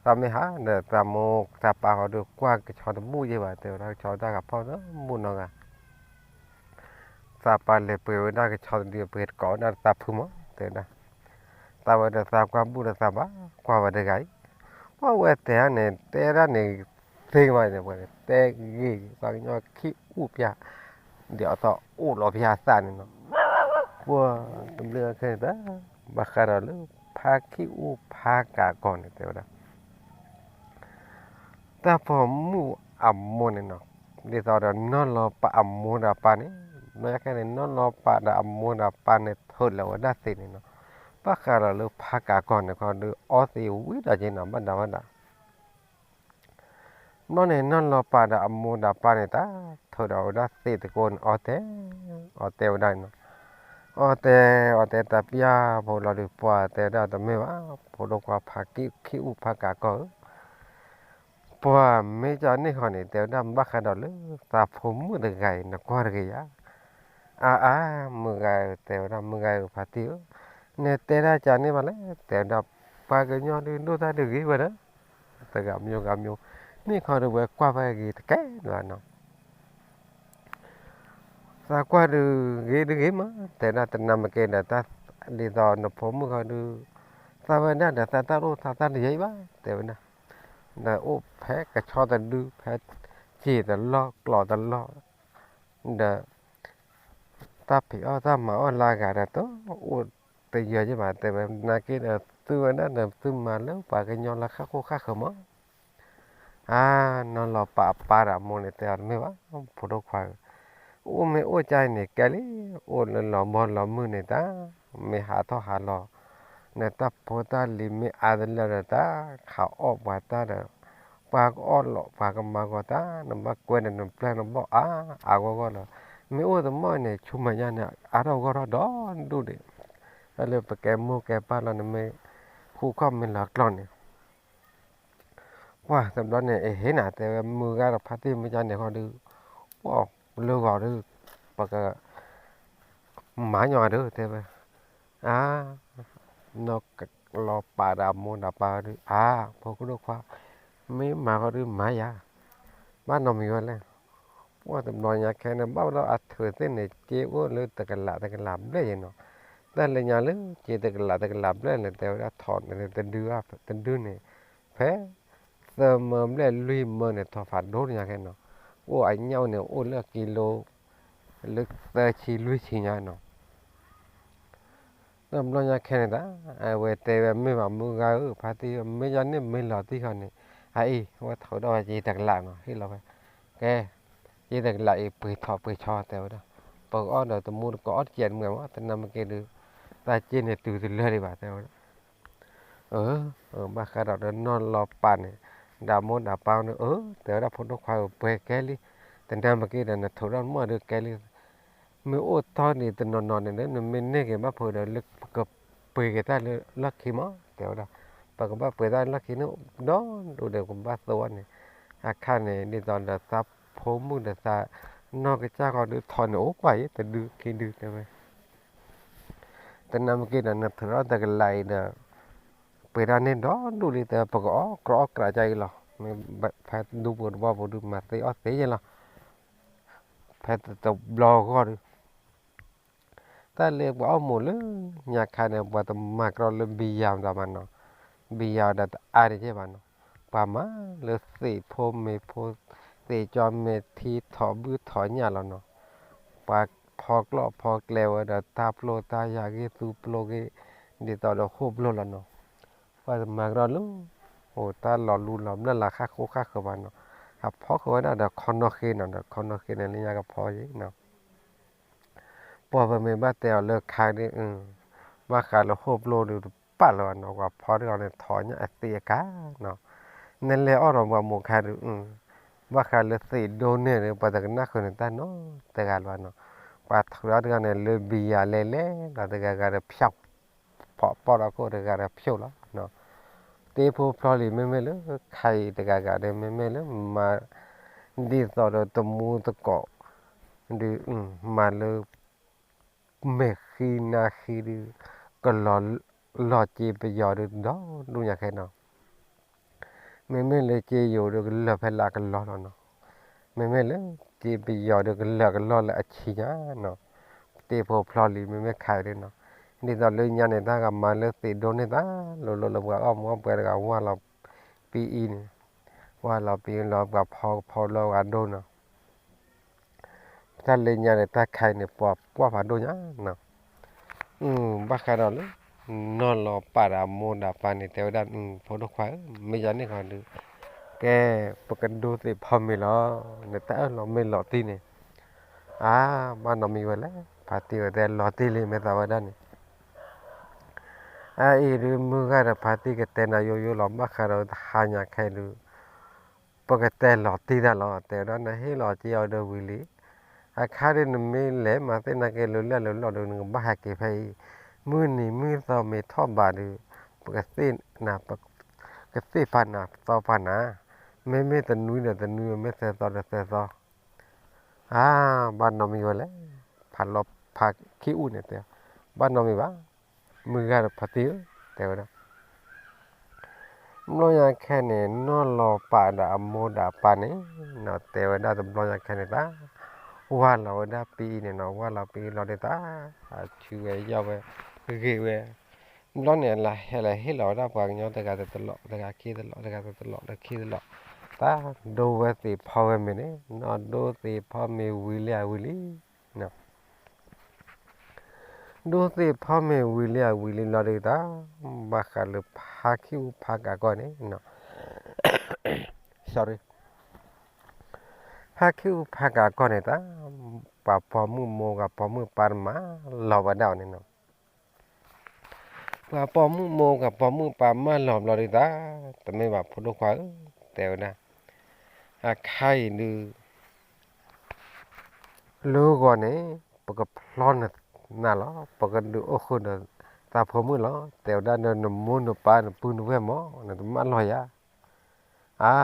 သးမ့ၢ်ဟးဒီးသးမိၢ်သးပၢ်ဃီဒီးကွၢ်ကဆီတဘူၣ်ယ့ဘၣ် တဲဝဲဒၣ် ကဆီတၢ်ဂၤဖီၣ်တဘူၣ်နီတဂၤ သးပာ်လဲၤပှ့ၤဝဲဒၣ်ကဆီတဒု ပှ့ၤတကိးဝဲဒၣ်သးဖုမး တဲဝဲဒၣ်, သးဝဲဒီးသးကွၢ်ဘူၣ်ဒီးသးဘၣ်ကွၢ်ဝဲတဂၤအံၤ, ပှၢ်ဝဲတဲန့ၣ် တဲဒၣ်န့ၣ် သ့မးန့ၣ် ပှၤန့ၣ် တဲဂ့ၤ ပှၤကညီခံအူၣ်ပၠး, ဒ်အသီအိၣ်လီၤပၠးသးန့ၣ်နီၤ, ပှၢ်တဘျုးခဲန့ၣ်တၢ် ဘၣ်ဃးဒီးလၢဖါခံအူဖါကးကီၢ်န့ၣ် တဲဝဲဒၣ် တၢ်ပိာ်မုၣ်အမိၢ်န့ၣ်နီၤ, ဒ်သိးဒီးနီၢ်လီၤပာ်အမိၢ်ဒီးပၢ်န့ၣ်, ဘၣ်ခဲန့ၣ် နီၢ်လီၤပာ်ဒီးအမိၢ်ဒီးပၢ်န့ၣ် ထုးလီၤဝဲဒၣ်သ့းန့ၣ်နီၤ, ဘၣ်ဃးဒီးလၢဖါကးကီၢ်န့ၣ်ခီဒီး အီသံးဝံၤဒီးက့နီၤ ဘၣ်ဒၣ်ဝဲဒၣ် ဘျီန့ၣ် နီၢ်လီၤပာ်ဒီးအမိၢ်ဒီးပၢ်န့ၣ် တၢ်ထုးဒီးဝဲဒၣ်သ့းတကိးန့ၣ် အီတဲ, အီတဲဝဲဒၣ်နီၤ, အီတဲ အီတဲတၢ်ပျၢ်ဖိလီၤဒုး ပှၢ်တဲဝဲဒၣ်တမ့ၢ်ဘၣ် ဖိဒိၣ်ခွါဖါခံအူဖါကးကီၢ်ဧၢ, ပှၢ်မ့ၢ်ကန့ၣ်ဃီန့ၣ် တဲဝဲဒၣ် ဘၣ်ဃးဒီးလၢသးဖိမုၣ်တဂၤအံၤ နကွၢ်တဂ့ၤယၤ, အါအါ မုၢ်ဂၤဧၢ တဲဝဲဒၣ် မုၢ်ဂၤဧၢ ဖါတံၢ်ဧၢ, နတဲဒၣ်ကန့ၣ်ဘၣ်လဲၣ် တဲဝဲဒၣ်, ပှၤကညီဒုးဒိၣ်တၢ်ဒုးဂ့ၤဝဲဒီး တဂၤမံၤဂၤမံၤ, မ့ၢ်ခီဒုးဝဲကွၢ်ဖဲဂ့ၤတကဲလီၤနီၤ, သးကွၢ်ဒုးဂ့ၤဒုးဂ့ၤမး တဲဒၣ် တနၤမ့ၢ်ကဲဒီး တၢ်ဒ်သိးနဖိမုၣ်ခီဒုး သးဝဲဒၣ်ဒီးသးတၢ်အိၣ်သးတၢ်တယံၤဘၣ် တဲဝဲဒၣ်, ဒီးအိၣ်ဖဲကဆီတဒု ဖဲစံာ်တလီၢ်ကျီးတလီၢ် ဒီး တၢ်ဖံးအီၣ်တၢ်မၤအီၣ်လၢအဂၤဒီး တအိၣ်တယၢၤယ့ၢ်ဘၣ် တဲဝဲ, နာ်က့ဒီး သုဝဲဒၣ်ဒီး သုမၤလၢပှၤကညီလၢဃၣ်ဃိၣ်ဃၣ်ဃၢၤမး, အါ, နီၢ်လီၤပာ်အပၢ်ဒီးအမိၢ်န့ၣ် တဲအီၤတမ့ၢ်ဘၣ် ဖိဒိၣ်ခွါဧၢ, အိၣ်မ့ၢ်အိၣ်ကါအံၤန့ၣ် ကဲလံ, အိၣ်လၢလီၤဘီလီၤမုၢ်န့ၣ်တၢ်, မ့ၢ်ဟးထီၣ်ဟးလီၤ နတၢ်ဖိတၢ်လံၤမ့ၢ်အါတလၢဒီးတၢ်, ခးအီၣ်ပှၤတၢ်ဒီး ပှၤကအီၣ်လီၤ ပှၤကမၤဂီၤတၢ်, နဘၣ်ကွဲဒီးနပျဲၢ်နဘီၣ်အါ, အါဂီၢ်ဂီၢ်လီၤ, မ့ၢ်အိၣ်တမီၢ်န့ၣ် ဆူမဲာ်ညါန့ၣ် အါထီၣ်ဂီၢ်ထီၣ်ဒီဒူၣ်ဒံး, တၢ်လၢပကဲမိၢ်ကဲပၢ်လီၤ နမ့ၢ်ဃူခီၣ်မ့ၢ်လီၤကျီၢ်န့ၣ် ပှၢ်တဘျီန့ၣ် အဟ့ၣ်နၤ တဲဝဲ မုၢ်ဂၤဒီးဖါတံၢ်မ့ၢ်ကန့ၣ်ဃီဒုး, ပှၢ်လၢဂီၤဒုး, ပက မၤညီဒုး တဲဝဲ, အါ, နီၢ်လီၤပာ်ဒီးအမိၢ်ဒီးပၢ်ဒုး, အါ, ဖိကဒိၣ်ခွါ, မ့ၢ်မၤဃီဒုးမၤယၤ, ဘၣ်နီတမံၤဝဲလဲၣ်, ပှၢ်တဘျီညါခဲန့ၣ် ဘၣ်ဝဲဒီးအထုးသ့ၣ်န့ၣ် က့အိၣ်လၢတကလးတကလးဘျဲၣ်ယဲနီၤ, တၢ်လၢညါလၢက့တကလးတကလးဘျဲၣ်လဲၣ် တဲဝဲဒၣ်ထီၣ်န့ၣ် တဒု, တဒုန့ၣ်, ဖဲ သၢမၢဘျဲၣ်လွံၢ်မၢန့ၣ် ထီၣ်ဖးဒိၣ်ညါခဲနီၤ, အိၣ်အညၣ်န့ၣ် အိၣ်လၢကံလိ လၢသၢဆံလွံၢ်ဆံညါနီၤ, တဘျီညါခဲန့ၣ်တၢ်, အဝဲတဲဝဲမ့ၢ်ဘၣ်မုၢ်ဂၤဧၢ ဖါတံၢ်ဧၢ မ့ၢ်ယါန့ၣ်မ့ၢ်လီၤတံၢ်ဃီန့ၣ်, အအံၤ ဝဲထုးဒီးဝဲက့တကလးနီၤ ဟ့ၣ်လီၤဝဲ, ကဲ, က့တကလးအံၤ ပှ့ၤထီၣ်ပှ့ၤဆီတဲဝဲဒၣ်, ပကအီၣ်ဒီးတမူတကိးအီၣ်တကဲးတမုာ်မး တနၤမ့ၢ်က့ဒုး, တၢ်က့န့ၣ်တုၤတလၢဒံးဘၣ်တဲဝဲဒၣ် အၢ, ဘၣ်ဃးဒီးနီၢ်လီၤပာ်န့ၣ်, ဒီးမိၢ်ဒီးပၢ်န့ၣ် အၢ တဲဝဲဒၣ် ဖိဒိၣ်ခွါဧၢ ပှဲၤကဲလံ, တနၢ်မ့ၢ်က့ၤဒီး နထိးထီၣ်မၢ်ဒုးကဲလံ, မ့ၢ်အိၣ်တီၢ်ဒံးတနီၤနီၤန့ၣ် နမ့ၢ်န့ၢ်က့ၤဘၣ်ဖိဒီး လၢပကပှ့ၤက့ၤတၢ်လၢလီၢ်ခံမး တဲဝဲဒၣ်, ပကဘၣ်ပှ့ၤတၢ်လၢလီၢ်ခံန့ၣ် ဒီဒူၣ်ဒီးကဘၣ်သိးဝဲန့ၣ်, အခါန့ၣ် ဒ်သိးဒီးသးဖိမုၣ်ဒီးသး နီၢ်ကစၢ်ဃီဒုး ထိးန့ၣ်အိၣ်ပှၢ်အံၤ တဒုခံဒုတဲဝဲ တနၢ်မ့ၢ်က့ၤဒီး နထုးထီၣ်တကလးအံၤဒီး ပှ့ၤတၢ်န့ၢ်ဒီဒူၣ်လံ တဲ ပကအီၣ်ကြးကၠီအံၤလီၤ, ဖဲဒူပူၤတဘီပူၤဒုး မၤသ့အီၣ်သ့ယဲလီၤ, ဖဲတဘျီဂီၢ်ဒုး တၢ်လၢပှၤအီၣ်မူးလၢညါခါန့ၣ် ပှၤတမၤကရီလၢဘံယၤမတၤဘၣ်နီၤ, ဘံယၤဒီးတအါတက့ၢ်ဘၣ်နီၤ, ပှၤမၤလၢသ့ၣ်ဖိမ့ၤဖိ သ့ၣ်ကၠီမဲာ်ထံ ထိးဘုထိးညၣ်လီၤနီၤ, ပှၤဖီကျီၢ်ဖီကျဲဝဲဒီး တၢ်ပျိၢ်တၢ်ယၤဂ့ၢ်သူပျိၢ်ဂ့ၢ် ဒ်သိးဒီးဟိၣ်ပျိၢ်လီၤနီၤ, ပှၤတမၤကရီလၢ အိၣ်တၢ်လီၤလူလီၤဘျၢလီၤ ဃၣ်ဃိဃၣ်ဃၢၤဘၣ်နီၤ, အဖီခိၣ်ဝဲဒၣ်ဒီးခီနီၣ်ဃ့နီၤ, ဒီးခီနီၣ်ဃ့န့ၣ် လၢညါကဖီယံၤနီၤ ပှၤပမ့ၢ်ဘၣ်တဲအီၤလၢခါဒုး ဘၣ်ဃးလၢဟိၣ်ပျိၢ်ဒုးတပာ်လၢၤဘၣ်နီၤ, ပှၤဖီတဂၤန့ၣ် ထိးညၣ်အသ့အကါနီၤ, နလဲၤအီၣ်ဒီးပှၤမိၢ်ခါဒုး ဘၣ်ဃးလၢသ့ၣ်ဒိန့ၢ်ဒုး ပှၤတကနၣ်ဃုာ်န့ၢ်တၢ်နီတဂၤလၢၤဘၣ်နီၤ, ပှၤထုးထီၣ်တဂၤန့ၣ် လၢဘံယၤလဲၤလဲၤလီၤ တဂၤဂၤဒီးဖျီၣ် ဖီၣ်ပီၣ်ထီၣ်ခိၣ် တဂၤဒီးဖျိၣ်လီၤ တ့ဖိဖျီလံ မ့မ့ၢ်လၢခါအံၤတဂၤဂၤဒီး မ့မ့ၢ်လၢမၤ ဒ်သိးဒီးတမူသကိး ဒုး မၤလၢ မဲာ်ဃံနါဃံဒုး ကလီၤလီၤစ့ပယီၤဒုး ဒီဒူၣ်ညါခဲနီၤ, မ့မ့ၢ်လၢစ့ယိၤဒုး ကလၢာ်ဖဲလၢအကလီလီၤနီၤ, မ့မ့ၢ်လၢစ့ပယီၤဒုး ကလၢာ်ကလီလၢအဆံညါနီၤ, တ့ဖိဖျီလံ မ့မ့ၢ်ခါအံၤဒုးနီၤ, ဒ်သိးလၢညါန့ၣ် တၢ်ဂၤမၤလၢသ့ၣ်ဒိန့ၢ်သး လိၤလိၤလၢပှၤအီၣ်မူအီၣ်ပှဲၤတဂၤ ဝၢ်လီၤပအံၤန့ၣ်, ဝၢ်လီၤပအံၤလီၤ ပှၤဖီကဖီလၢပှၤဒိနီၤ တၢ်လၢညါန့ၣ် တၢ်ခါအံၤန့ၣ် ပှၤကွၢ်ဖးဒိၣ်ညါနီၤ, ဘၣ်ဃးဒီးလၢ နီၢ်လီၤပာ်ဒီးအမိၢ်ဒီးအပၢ်န့ၣ် တဲဝဲဒၣ် ဖိဒိၣ်ခွါဧၢ မ့ၢ်ယၤန့ၣ်ခီဒုး ကဲ ပကဒိသ့ၣ်ဖီမ့ၤလီၤ, နတၢ်အၢၣ်လီၤမ့ၢ်လီၤတံၢ်န့ၣ်, အါ ဘၣ်နီတမံၤဝဲလဲၣ်, ဖါတံၢ်ဝဲတဲလီၤတံၢ်လံ မ့ၢ်သးဝဲဒၣ်န့ၣ် အအံၤဒုး မုၢ်ဂၤဒီးဖါတံၢ်ကတဲနၤယိယိလီၤ ဘၣ်ဃးဒီးတဟါညါခဲအံၤဒုး ပကတဲလီၤတံၢ်တၢ်လီၤ တဲဝဲဒၣ် နဟ့ၣ်လီၤစ့အီၤဒီးဝံၤလံ, အခါဒုးနမ့ၢ်လဲၤမၤသ့ၣ်နာ်က့ၤလၢလၢၢ်လၢလီၢ်ဒုး နကဘၣ်ဟဲက့ၤဖဲအံၤ, မုၢ်နံၤမုၢ်သီမ့ၢ်ထီၣ်ဘးဒုး ပကသ့ၣ်နၤ ကသ့ၣ်ဖးနၤသီဖးနၤ, မ့မ့ၢ်တနွံဒီးတနွံ မ့မ့ၢ်သၢသီဒီးသၢသီ အါ ဘၣ်နီတမံၤဝဲလဲၣ်, ဖးလီၤဖးခံအူၣ်န့ၣ်တဲ, ဘၣ်နီတမံၤဘၣ်, မုၢ်ဂၤဒီးဖါတံၢ်ဧၢ တဲဝဲဒၣ်, ဘျီညါခဲန့ၣ် နီၢ်လီၤပာ်ဒီးအမိၢ်ဒီးအပၢ်န့ၣ်နီၤ တဲဝဲဒၣ်တဘျီညါခဲန့ၣ်သး, ဝၢ်လီၤဝဲဒၣ်ပံအံၤန့ၣ်နီၤ ဝၢ်လီၤပံအံၤလီၤဒုးသး, အဆူဝဲယီၢ်ဝဲ, ဂ့ၤဝဲ, ဘျီန့ၣ် လၢဟဲလၢဟ့ၣ်လီၤဝဲဒၣ်ပှၤကညီတဂၤတလီၢ် တဂၤခံတလီၢ် တဂၤတလီၢ် တဂၤခံတလီၢ်, သးဒိဝဲသ့ၣ်ဖီဝဲမ့ၤန့ၣ် နီၢ်ဒိသ့ၣ်ဖီမ့ၤဝံၤလံအဝံၤလံ ဒိသ့ၣ်ဖီမ့ၤဝံၤလံအဝံၤလံလီၤဒုးသး, ဘၣ်ဃးလၢဖါခံအူဖါကးကီၢ်န့ၣ်, sorry, ဖါခံအူဖါကးကီၢ်န့ၣ်သး, ပှၤပိာ်မုၣ်မိၢ်ဂၤပိာ်မုၣ်ပၢ်တမၤလီၤဝဲဒၣ်အီၤန့ၣ်နီၤ, ပှၤပိာ်မုၣ်မိၢ်ဂၤပိာ်မုၣ်ပၢ်မၤလီၤဘျီဒုးသး, တမ့ၢ်ဘၣ်ဖိဒိၣ်ခွါဧၢ, တဲဝဲဒၣ်, အခါအံၤဒုး လၢဂီၤန့ၣ် ပကဖျီနၤလီၤ, ပကဒုးအိၣ်ဃုာ်ဒီးသးဖိမုၣ်လီၤ, တဲဝဲဒၣ်ဒီးနမိၢ်နပၢ်နပုၢ်နဝဲၢ်မး နတမၤလီၤယၤ, အါ,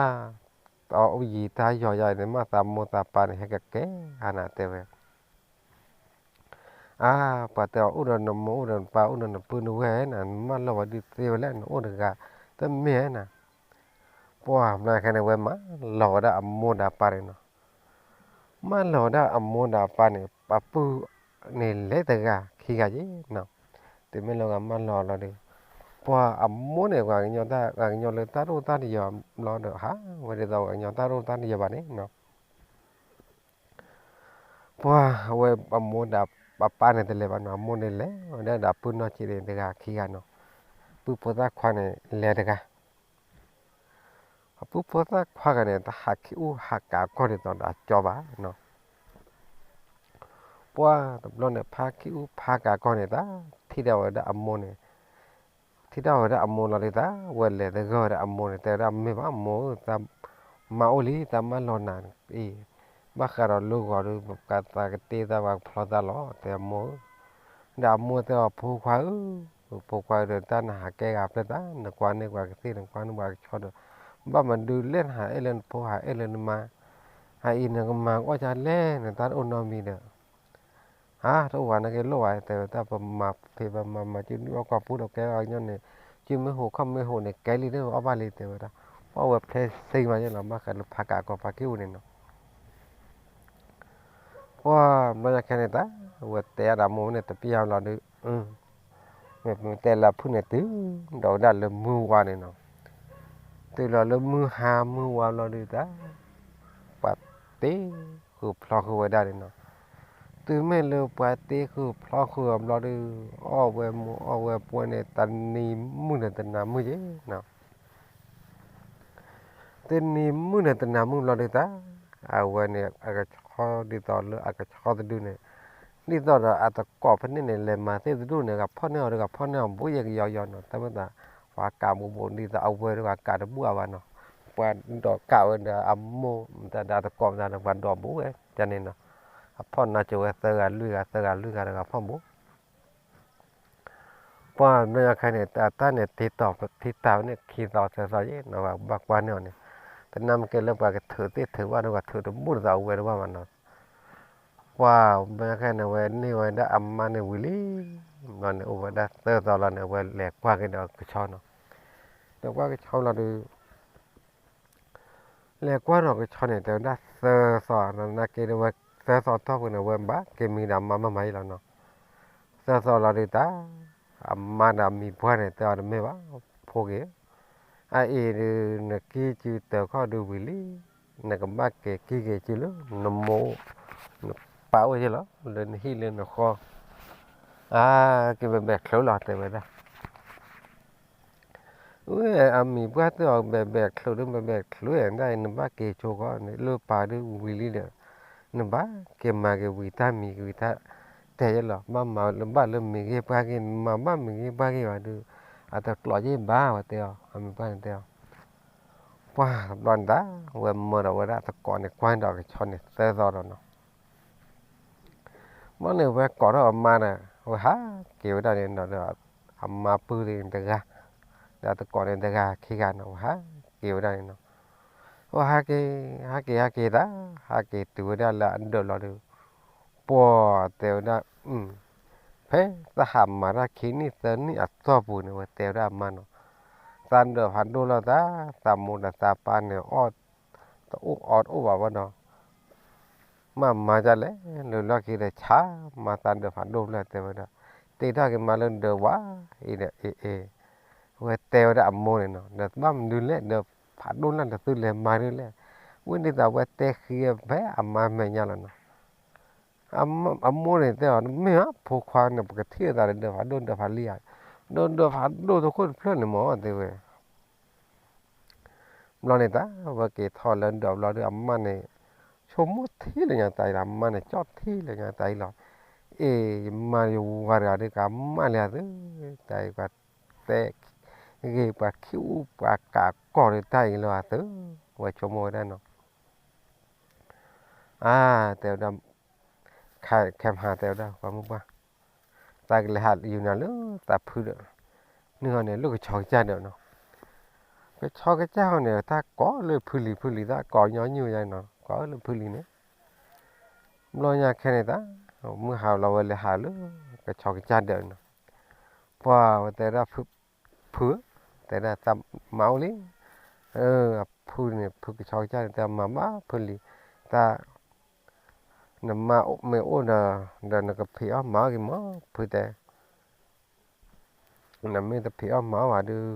တၢ်အိၣ်ယံၤတၢ်ယီၤယၤန့ၣ် မ့ၢ်သးမိၢ်သးပၢ်န့ၣ် ဟဲကကဲဧါနၤ တဲဝဲ အါ, ပှၤတဲအီၤအိၣ်ဒီးနမိၢ်အိၣ်ဒီးနပၢ် အိၣ်ဒီးနပုၢ်နဝဲၢ်နၤ နမၤလီၤဝဲဒုးသ့ဝဲလဲၣ် နအိၣ်တဂၤ တမ့ၢ်ဧါနၤ, ပှၤမၤခဲန့ၣ် ဝဲမၤလီၤဝဲဒၣ်အမိၢ်ဒီးအပၢ်န့ၣ်နီၤ, မၤလီၤဝဲဒၣ်အမိၢ်ဒီးအပၢ်န့ၣ် ပပုၢ်န့ၣ်လဲၤတဂၤခံဂၤယ့ၣ်နီၤ, တမ့ၢ်လၢဂၤမၤလီၤလီၤဒီး, ပှၤအမိၢ်န့ၣ် ပှၤကညီတၢ် ပှၤကညီလၢတၢ်ဒိၣ်တၢ်တယီၤဘျီဒီး ဟးဝဲဒ်သိးပှၤကညီတၢ်ဒိၣ်တၢ်တယီၤဘၣ်န့ၣ်နီၤ ပှၤအဝဲအမိၢ်ဒီးအပၢ်န့ၣ်တလဲၤဘၣ်နီၤ, အမိၢ်န့ၣ်လဲၤဝဲဒၣ်ဒီးအပုၢ်နီၢ်ဆံးန့ၣ် တဂၤခံဂၤနီၤ, ပုၢ်ဖိသၣ်ခွါန့ၣ်လဲၤတဂၤ, အပုၢ်ဖိသၣ်ခွါဂၤန့ၣ် တဟးခံအူဟးကးကီၢ်ဒ်သိးဒီးအကၠီဘၣ်နီၤ, ပှၤတဘျီန့ၣ် ဖါခံအူဖါကးကီၢ်န့ၣ် တၢ်ထံၣ်ဒၣ်ဝဲဒၣ်အမိၢ်န့ၣ် ထံၣ်ထီၣ်ဝဲဒၣ်အမိၢ်လီၤဒုးသး ဝဲလဲၤသဂၢၢ်ဝဲဒၣ်အမိၢ်န့ၣ် တဲဝဲဒၣ်မ့ၢ်ဘၣ်မိၢ်ဧၢ သးမါအိၣ်လံ သးမါလီၤနၤအံၤ ဘၣ်ဃးဒီးလၢဂီၤဒုး ပှၤသးကတ့သးပှၤကဖျီသးလီၤ တဲအမိၢ်ဧၢ ဒီးအမိၢ်တဲအီၤ ဖိခွါဧၢ, ဖိခွါဧၢဒီး တၢ်နဟးကဲဂၤဖျၢၣ်သး နကွၢ်န့ၢ်ပှၤကသ့ၣ် နကွၢ်န့ၢ်ပှၤကဆီဒီး ဘၣ်မနုၤလဲၣ်နဟးအဲၣ်လၢနဖိဟးအဲၣ်လၢနမါ ဟးအံၤနကမၤကအီၣ်ကလဲၣ် နတၢ်တအိၣ်နီတမံၤဒီး ဟါ တအိၣ်ဝဲနာ်က့လိၣ်ဝဲ တဲဝဲဒၣ် ပမၤဖံးပမၤမၤကၠူနံၣ်အီၣ်ကီၢ်ပူၤဒီး ကဲအီၤညီန့ၣ် ကၠူမ့ၢ်ဟိးခီၣ်မ့ၢ်ဟိးန့ၣ် ကဲလံတအီၣ်ဘၣ်လံ တဲဝဲဒၣ် ပှၢ်ဝဲဖျဲးစ့မးယဲလီၤ ဘၣ်ဃးလၢဖးကးကီၢ်ဖးက့ၣ်အူန့ၣ်နီၤ ပှၢ်ဘျီညါခဲန့ၣ်တၢ် ဝဲတဲအီၤဒီးမိၢ်န့ၣ် တပျၢ်လီၤဒုး မ့ၢ်တဲလၢဖုၣ်န့ၣ်တုၤဒီးဝဲဒၣ်လၢမုၢ်ဝါန့ၣ်နီၤ တုၤလီၤလၢမုၢ်ဟါမုၢ်ဝါဘျီဒုးတၢ် ပှၤတ့ဃုာ်ဖျီဃုာ်ဝဲဒၣ်န့ၣ်နီၤ တုၤမ့ၢ်လၢပှၤတ့ဃုာ်ဖျီဃုာ်အဘျီဒုး အီၣ်ဝဲမူးအီၣ်ဝဲပှဲၤန့ၣ် တနံၤမုၢ်န့ၣ်တနၤမုၢ်ယဲနီၤ တနံၤမုၢ်န့ၣ်တနၤမုၢ်ဘျီဒုးတၢ် အဝဲန့ၣ် အကဆီဒ်သိးလၢအကဆီသဒုန့ၣ် ဒ်သိးဒီးအတကိးဖဲန့ၣ်န့ၣ် လဲၤမၤသ့ၣ်သဒုန့ၣ် ဂၤဖီၣ်န့ၢ်အီၤဒီးဂၤဖီၣ်န့ၢ်အီၤဘူးယဲကယီယီနီၤ တၢ်မ့ၢ်သး ပှၤကးဘူးဘူးဒ်သိးအဝဲဒီးဂၤကးတဘူၣ်အါဘၣ်နီၤ ပှၤဒိးကးဝဲဒီးအမိၢ်မတၤဒီးအတကိးမတၤဒီးပှၤဒိးဘူးဝဲ တၢ်န့ၣ်နီၤ အဖီၣ်နါစိၤဝဲသၢဂၤလွံၢ်ဂၤသၢဂၤလွံၢ်ဂၤဒီးဂၤဖီၣ်ဘူး ပှၢ်ဘျီညါခဲန့ၣ် တၢ်န့ၣ်တ့တီၤထံတၢ်ဝဲန့ၣ် ခံသီသၢသီယဲနီၤ ဘၣ်ကွၢ်န့ၢ်အီၤန့ၣ် တနၢ်မ့ၢ်ကဲလၢပှၤကထုးသ့ၣ်ထုးဘၣ်ဒီးပှၤထုးတဘူၣ်တသးအဝဲတဘၣ်ဘၣ်နီၤ ပှၢ်ဘျီညါခဲန့ၣ် အဝဲန့ၢ်ဝဲဒၣ်အမါန့ၣ်ဝံၤလံ ဘျီန့ၣ်အိၣ်ဝဲဒၣ်သၢသီလီၤန့ၣ် အဝဲလဲၤကွၢ်က့ၤဒီးကဆီနီၤ ဒီးကွၢ်ကဆီလီၤဒုး လဲၤကွၢ်ဒီးကဆီန့ၣ် တဲဝဲဒၣ်သၢသီ နာ်က့ဒီးဝဲသၢသီတီၢ်ပူၤန့ၣ် ဝဲဘၣ်က့ၤမံဒီးအမါမၤမၤယဲလီၤနီၤ သၢသီလီၤဒုးတၢ် အမါဒီးအမံၤပှၢ်န့ၣ် တဲအီၤတမ့ၢ်ဘၣ် ဖိက့ၤ အအံၤဒုး နကံၢ်စုတၢၤခီၣ်ဒုးဝံၤလံ နကဘၣ်က့ၤကံၢ်က့ၤစုလၢ နမိၢ် နပၢ်အိၣ်ယဲလီၤ လၢနဟံၣ်လၢနဃီ အါ က့ၤဘဲးဘဲးချုးလီၤ တဲဝဲဒၣ် ဝဲအမံၤပှၢ်တဲအီၤ ဘဲးဘဲးချုးဒုး ဘဲးဘဲးချုးဒၣ်အံၤ နဘၣ်က့ၤဆိကီးန့ၣ် လၢပၢ်ဒုးဝံၤလံဒီး နဘၣ်က့ၤမၤက့ၤဝံၤတၢ်မံၤက့ၤဝံၤတၢ်တဲယဲလီၤ ဘၣ်မၤလၢဘၣ်လၢမ့ၢ်ဂ့ၤပှၢ်ဂ့ၤ မၤဘၣ်မ့ၢ်ဂ့ၤပှၢ်ဂ့ၤဘၣ်ဒုး အတကျိးယဲဘၣ်ဝဲတဲအီၤ အမံၤပှၢ်န့ၣ်တဲအီၤ ပှၢ်တဘျီန့ၣ်တၢ် ဝဲမၢဒီးဝဲဒၣ်တကိးန့ၣ် ကွၢ်ဒီးကဆီန့ၣ်သၢသီဒီးနီၤ ဘျီန့ၣ်ဝဲကိးထီၣ်အမါဒီး ဝဲဟးက့ၤဝဲဒၣ်န့ၣ်ဒီး အမါပုၢ်န့ၣ်တဂၤ ဒီးတကိးန့ၣ်တဂၤခံဂၤနီၤ ဝဲဟးက့ၤဝဲဒၣ်န့ၣ်နီၤ ဝဲဟးက့ၤ ဟးက့ၤဟးက့ၤတၢ် ဟးက့ၤတုၤဝဲဒၣ်လၢအဒၢးလီၤဒုး ပှၢ်တဲဝဲဒၣ် ဖဲတၢ်ဟးမၤတၢ်ခံနံၣ်သၢနံၣ်အတီၢ်ပူၤန့ၣ် ဝဲတဲဝဲဒၣ်အမါနီၤ သးဒၢးဖးဒိၣ်လီၤသး သးမိၢ်ဒီးသးပၢ်န့ၣ် အီၣ်တအိၣ်အီတအိၣ်ဘၣ်ဝဲဒီး မၤမၤဒ်လဲၣ် လၢလီၢ်ခံဒီး ဆါမၤသးဒၢးဖးဒိၣ်ဖျၢၣ်တဲဝဲဒၣ် တ့ထီၣ်က့ၤမၤလၢဒၢးဝါအံၤဒီး အ့ၣ်အ့ၣ် ဝဲတဲဝဲဒၣ်အမိၢ်န့ၣ်နီၤ ဒီးဘၣ်မနုၤလဲၣ် ဒၢးဖးဒိၣ်လၢတသုလဲၤမၤဒ်လဲၣ် ဝဲဒ်သိးဝဲတဲဃံဖဲအမါမဲာ်ညါလီၤနီၤ အမိၢ်န့ၣ်တဲအီၤ မ့ၢ်ဧါ ဖိခွါန့ၣ် ပကထံၣ်အသးဒီးဒၢးဖးဒိၣ်ဒၢးဖးလံဧါ ဒၢးဒၢးဖးဒိၣ်တခိၣ်တဖျၢၣ်န့ၣ်မ့ၢ်တဲဝဲ ဘျီန့ၣ်တၢ် ဝဲက့ၤထီၣ်လၢဒၢးဘျီဒုး အမါန့ၣ် ဆိကမိၣ်ထံလၢညါတၢ်အံၤလီၤ အမါန့ၣ် ကၠီထံလၢညါတၢ်အံၤလီၤ အ့ၣ် ယမါယဝၤတဂၤဒီး ကမၣ်လံအသု တၢ်အံၤပှၤတဲ ဂ့ၤပှၤခံအူပှၤကးကီၢ်ဒီးတၢ်အံၤလီၤအသု ဝဲဆိကမိၣ်ဝဲဒၣ်နီၤ အါ တဲဝဲဒၣ် ခဲမဟါတဲဝဲဒၣ် ပှၤမုၢ်ပှၢ် သးကလဲၤဟးယူၤနၤလၢသးဖုဒီး နုာ်ဟီန့ၣ် လၢကဆီကစၢ်ဒၢးနီၤ ကဆီကစၢ်ဟီန့ၣ် တၢ်ကိးလၢဖုလံၤဖုလံၤ တၢ်ကိးညီနုၢ်ယါနီၤ ကိးလၢဖုလံၤန့ၣ် ဘျီညါခဲန့ၣ်တၢ် မုၢ်ဟါလီၤဝဲလဲၤဟးလၢကဆီကစၢ်ဒၢးနီၤ ပှၤဝဲတဲဒၣ် ဖု တဲဒၣ်သးမါအိၣ်လံ အဖုန့ၣ် ဖုကဆီကစၢ်န့ၣ် တဲမၤဘၣ်ဖုလံၤ တၢ် နမါမ့ၢ်အိၣ်ဒီး ဒီးနကဖံးအီၣ်မၤအီၣ်က့ၤမး ဖုတဲ နမ့ၢ်တဖံးအီၣ်မၤအီၣ်ဘၣ်ဒုး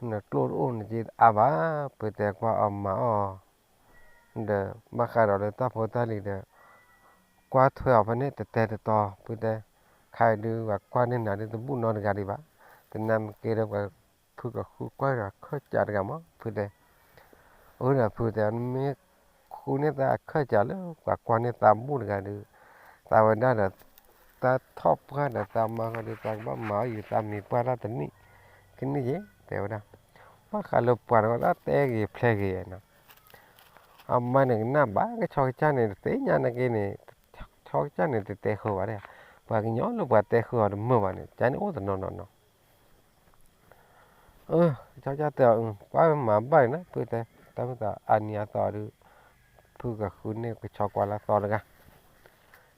နကျိၣ်တအိၣ်နက့အါဘၣ် ဖုတဲကွၢ်အီၣ်မၤအီၣ် ဒီးဘၣ်ဃးဒီးလၢတၢ်ဖိတၢ်လံၤဒီး ကွၢ်ထွဲအီၤဖဲန့ၣ်တတဲတတီၤ ဖုတဲ ခါအံၤဒုး ပှၤကွၢ်န့ၢ်နၤဒုးတဘူၣ်နီတဂၤဒံးဘၣ် တနၢ်မ့ၢ်ကဲဒီးပှၤဖုကဃုကွၢ်ဒီးအခၢၣ်စးတဂၤမး ဖုတဲ အဃိဒီးဖုတဲ မ့ၢ်ဃုန့ၢ်သးအခၢၣ်စးလၢပှၤကွၢ်န့ၢ်သးဘူၣ်တဂၤဒုး သးဝဲဒၣ်ဒီး တၢ်ထီၣ်ပှၢ်ဒီးသးမါဃီဒီး သးကဘၣ်မၤအီၣ်ယံၤသးမံၤပှၢ်တၢ်တနံၣ် ကန့ၢ်က့ၤ တဲဝဲဒၣ်. ဘၣ်ဃးလၢပှၤတဂၤတၢ်တဲဂ့ၤဖျဲးဂ့ၤနီၤ, အမါန့ၣ်ကနၣ်ဘၣ် ကဆီကစၢ်န့ၣ် တသ့ၣ်ညါနာ်က့န့ၣ်, ဆီကစၢ်န့ၣ်တတဲဃုာ်ဘၣ်ဒၣ်, ပှၤကညီလၢပှၤတဲဃုာ်အီၤတမုာ်ဘၣ်န့ၣ် ကန့ၣ်အိၣ်တနီၤနီၤနီၤ. အၢ ဆီကစၢ်တဲအီၤ ပှၤမၤဘၣ်န့ၣ်နီၤ ဖုတဲ, တၢ်မ့ၢ်သးအါနံၤအသီဒုး ဖုကဃုန့ၢ်ကဆီကွၢ်လၢသီတဂၤ,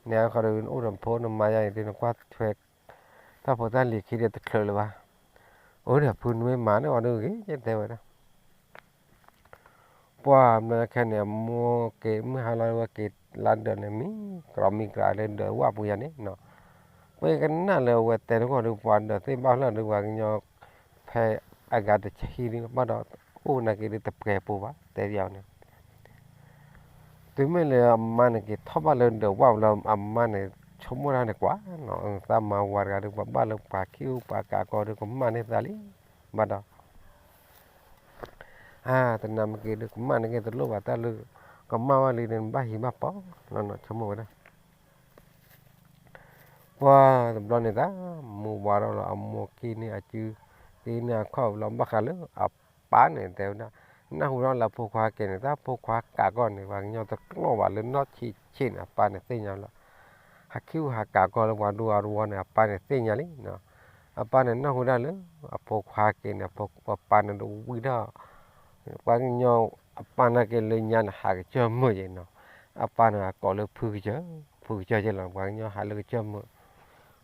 န့ၣ်အခီဒုး နအိၣ်ဒီးနဖိနမါယါအံၤဒုး နကွၢ်ထွဲ တၢ်ဖိတၢ်လံၤခံဒုးတချုးလၢၤဘၣ်. အိၣ်ဒီးဖုနမ့ၢ်မၤန့ၢ်အီၤဒုးဂ့ၤ ယတဲဝဲဒၣ်. ပှၤမ့ၢ်ခဲန့ၣ် အမိၢ်က့ၤမုၢ်ဟါလီၤဝဲက့ၤလၢဒၢးန့ၣ် မံၤကြီမံၤကြီလၢဒၢးဝၣ်ပူၤယါန့ၣ်နီၤ, ပှၤကနၣ်လၢအဝဲတဲတဂီၢ်ဒုး ပှၤဒၢးသ့ၣ်ဘၣ်ဖျၢၣ်ဒုး ပှၤကညီ ဖဲအဂၤတဆံဒုး ဘၣ်ဒီးအိၣ်နာ်က့ဒုးတပှဲၤပူၤဘၣ် တဲယါန့ၣ်. တုၤမ့ၢ်လၢအမါန့ၣ်က့ၤထီၣ်ဘၣ်လၢဒၢးဝၣ်ပူၤလၢအမါန့ၣ် ဆိကမိၣ်တၢ်န့ၣ်ကွၢ်နီၤ, သးမၤဝၤတဂၤဒုး ပှၤဘၣ်လၢပှၤခံအူပှၤကးကီဒုး ကမၣ်န့ၢ်သးလံ, ဘၣ်ဒီး အါ တနၤမ့ၢ်က့ၤဒုး ကမၣ်န့ၢ်က့ၤတလိၣ်ဘၣ်တၢ်လၢ ကမၣ်ဝဲလံန့ၣ် ဘၣ်ဟံးဘၣ်ပီနီၤ ဆိကမိၣ်ဝဲဒၣ်. ပှၤတဘျီန့ၣ်တၢ် မူဝါထီၣ်လီၤ အမိၢ်က့ၤန့ၢ်အစု က့ၤန့ၢ်အခီၣ်လီၤ ဘၣ်ဃးလၢအပၢ်န့ၣ်တဲဝဲဒၣ်, နၢ်ဟူထီၣ်လၢအဖိခွါက့ၤန့ၣ် တၢ်ဖိခွါကးကီၢ်န့ၣ် ပှၤကညီတကျီၢ်ဘၣ်လၢနီၢ်ဆံးဆံးန့ၣ် အပၢ်န့ၣ်သ့ၣ်ညါလီၤ. ဟးခံအူဟးကးကီၢ်လၢပှၤဒူအီၤတဝီန့ၣ် အပၢ်န့ၣ်သ့ၣ်ညါလံနီၤ. အပၢ်န့ၣ်နၢ်ဟူဒၣ်လၢ အဖိခွါက့ၤန့ၣ် အပၢ်န့ၣ်တဝံထီၣ် ပှၤကညီအပၢ်နာ်က့ၤလၢညါန့ၣ် ဟးကစၢၢ်မုာ်ယဲနီၤ. အပၢ်န့ၣ်အကိးလၢဖုကစၢၢ်, ဖုကစၢၢ်ယဲလီၤ ပှၤကညီဟးလၢကစၢၢ်မုာ်,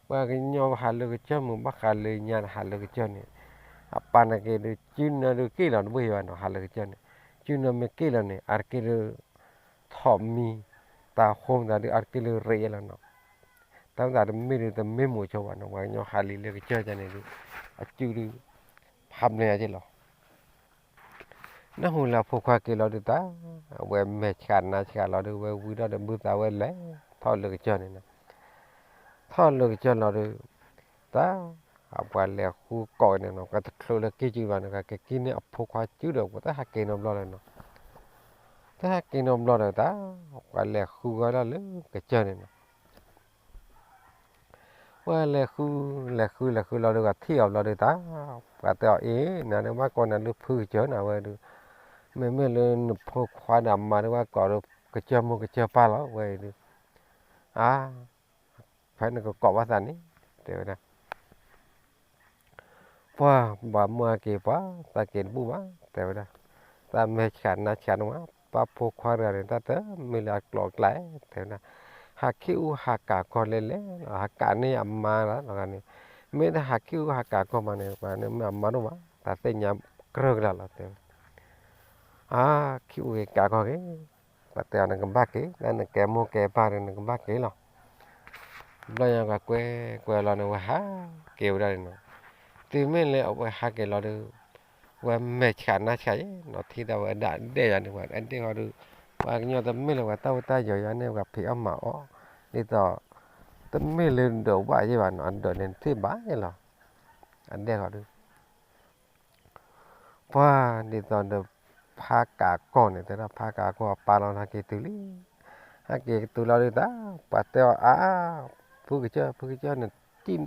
ပှၤကညီဟးလၢကစၢၢ်မုာ် ဘၣ်ဃးလၢညါန့ၣ် ဟးလၢကစၢၢ်န့ၣ်, အပၢ်နာ်က့ၤဒုး စုနၢဒုးက့ၣ်လီၤတဘ့ၣ်ဘၣ်နီၤ ဟးလၢကစၢၢ်န့ၣ်, စုနၢမ့ၢ်က့ၣ်လီၤန့ၣ် အါတက့ၢ်ဒုး ထိးမံၤ တၢ်ဃိမတၤဒုး အါတက့ၢ်လၢရ့ယဲလီၤနီၤ. တၢ်မ့ၢ်သးတမ့ၢ်ဒုး တမ့ၢ်မိၤဆိဘၣ်နီၤ ပှၤကညီဟးလံလၢကစၢၢ်န့ၣ်ဒုး အစုဒုး ဟးဘျဲယဲလီၤ. နၢ်ဟူလၢအဖိခွါက့ၤလီၤဒုးတၢ်, အဝဲမဲာ်ဆှးနါဆှးလီၤဒုး ဝဲဝံထီၣ်ဒီးဘုသးဝဲလဲၤထီၣ်လၢကစၢၢ်န့ၣ်နီၤ. ထီၣ်လၢကစၢၢ်လီၤဒုး တၢ် အပှၤလဲၤဃုကိးန့ၣ်နီၤ ကတချုးလၢက့ၤစုဘၣ်န့ၣ် ကက့ၤန့ၢ်အဖိခွါစုဒီး ပှၤတဟးက့ၤနီတဘျီလၢၤနီၤ, တဟးက့ၤနီတဘျီဒီးတၢ် ပှၤလဲၤဃုဂီၤဒၣ်လၢကစၢၢ်န့ၣ်နီၤ. ပှၤလဲၤဃု လဲၤဃုလဲၤဃုလီၤဒုး ကထံၣ်အီၤဘျီဒုးတၢ်, ပှၤတဲအီၤအ့ၣ် နၤဒုးဘၣ်ကိးနၤလၢဖုကစၢၢ်နၤဝဲဒုး, မ့မ့ၢ်လၢနဖိခွါဒီးအမါဒုးဘၣ်ကိးဒုး ကစၢၢ်မိၢ်ကစၢၢ်ပၢ်လီၤဝဲအံၤဒုး, အါ ဖဲနကကိးဘၣ်သးန့ၣ် တဲဝဲဒၣ်. ပှၤဘၣ်မုၢ်ဟဲက့ၤပှၤ သးက့ၤတဘူၣ်ဘၣ် တဲဝဲဒၣ်, သးမဲာ်ဆှးနါဆှးန့ၣ်ဝဲ ပှၤဖိခွါတဂၤန့ၣ် တၢ်တမ့ၢ်လၢအကျိၤအကျဲ တဲဝဲဒၣ်, ဟးခံအူဟးကးကီၢ်လဲၣ်လဲၣ် ဟးကးန့ၢ်အမါလီၤန့ၣ်, မ့ၢ်တဟးခံအူဟးကးကီၢ်မးန့ၣ် ပှၤန့ၣ်မ့ၢ်အမါဒိၣ်မး တၢ်သ့ၣ်ညါကြၢးကလၢာ်လီၤ တဲဝဲ. အါ ခံအူက့ၤကးကီၢ်က့ၤ, ပှၤတဲအီၤနကဘၣ်က့ၤ နကဲမိၢ်ကဲပၢ်ဒီးနကဘၣ်က့ၤလီၤ. ဘျီညါကကွဲကွဲလီၤန့ၣ် ဝဲဟးက့ၤဝဲဒၣ်န့ၣ်နီၤ, တုၤမ့ၢ်လၢအဝဲဟးက့ၤလီၤဒုး ဝဲမဲာ်ဆှးနါဆှးယဲနီၤ ထံၣ်ဒၣ်ဝဲဒၣ်အဒဲၣ်ယၤန့ၣ် ဝဲအဒဲၣ်ဃီဒုး ပှၤကညီတမ့ၢ်လၢပှၤတၢ်အိၣ်တၢ်ယီၤယၤန့ၣ် ပှၤဖံးအီၣ်မၤအီၣ်, ဒ်သိး တမ့ၢ်လၢဒၢးဝၣ်ယဲဘၣ်နီၤ အဒၢးန့ၣ်ထံၣ်ဘၣ်ယဲလီၤ, အဒဲၣ်ဃီဒုး ပှၤဒ်သိးဒီး ဖါကးကီၢ်န့ၣ် တဲဒၣ်ဖါကးကီၢ်အပၢ်လီၤ ဟဲက့ၤတုၤလံ, ဟဲက့ၤကတုၤလီၤဒုးတၢ် ပှၤတဲအီၤအါ, ဖုကစၢၢ် ဖုကစၢၢ်န့ၣ် ထံၣ်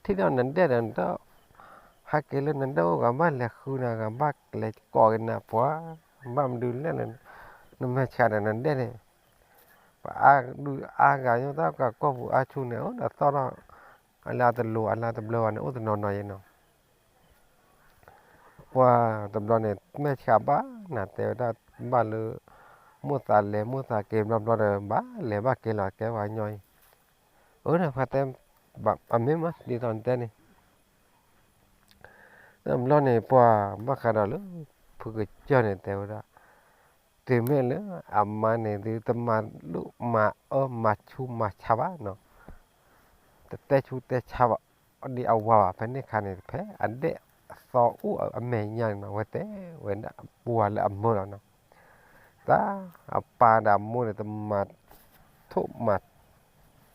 ဒီးနဒဲၣ်ဒီး နတ ဟဲက့ၤလၢနဒဲၣ်အိၣ် ကဘၣ်လဲၤဃုနၤ ကဘၣ်လဲၤကိးက့ၤနၤ ပှၤ ဘၣ်မနုၤလဲၣ်လၢ နမဲာ်ဆှးဒီးနဒဲၣ်န့ၣ် ပှၤအါဒုးအါဂၤညိတၢ်ကးကီၢ်ပူၤအါဆူၣ်န့ၣ် အိၣ်ဒီးသီၣ်ထီၣ် အလၢအတလိၤ အလၢအတဘျၢဘၣ်န့ၣ် အိၣ်တနီၤနီၤယဲနီၤ. ပှၤတဘျီန့ၣ် မဲာ်ဆှးဘၣ်နၤ တဲဝဲဒၣ်ဘၣ်လၢ မိၢ်သးလဲၤမိၢ်သးက့ၤဘျီဘျီဒီး ဘၣ်လဲၤဘၣ်က့ၤလီၤ ကဲပှၤကညီအံၤ, အၢ ဒီးပှၤတဲ အမ့ၢ်မး ဒ်သိးနတဲန့ၣ် တဘျီန့ၣ် ပှၤဘၣ်ဃးဒီးလၢ ဖုကစၢၢ်န့ၣ် တဲဝဲဒၣ်, တုၤမ့ၢ်လၢအမါန့ၣ်ဒုး တမၤလိၣ်မၤအၢမၤဆူးမၤဆါဘၣ်နီၤ, တတဲဆူးတဲဆါဘၣ် ဒ်အဝၤဘၣ် ဖဲန့ၣ်ခါန့ၣ် ဖဲအဒဲၣ်အသီအိၣ်အမဲာ်ညါန့ၣ်နီၤ အဝဲတဲဝဲဒၣ်ပှၤလၢအမၢလီၤနီၤ, တၢ်အပၢ်ဒီးအမိၢ်န့ၣ် တမၤ ထိၣ်မၤ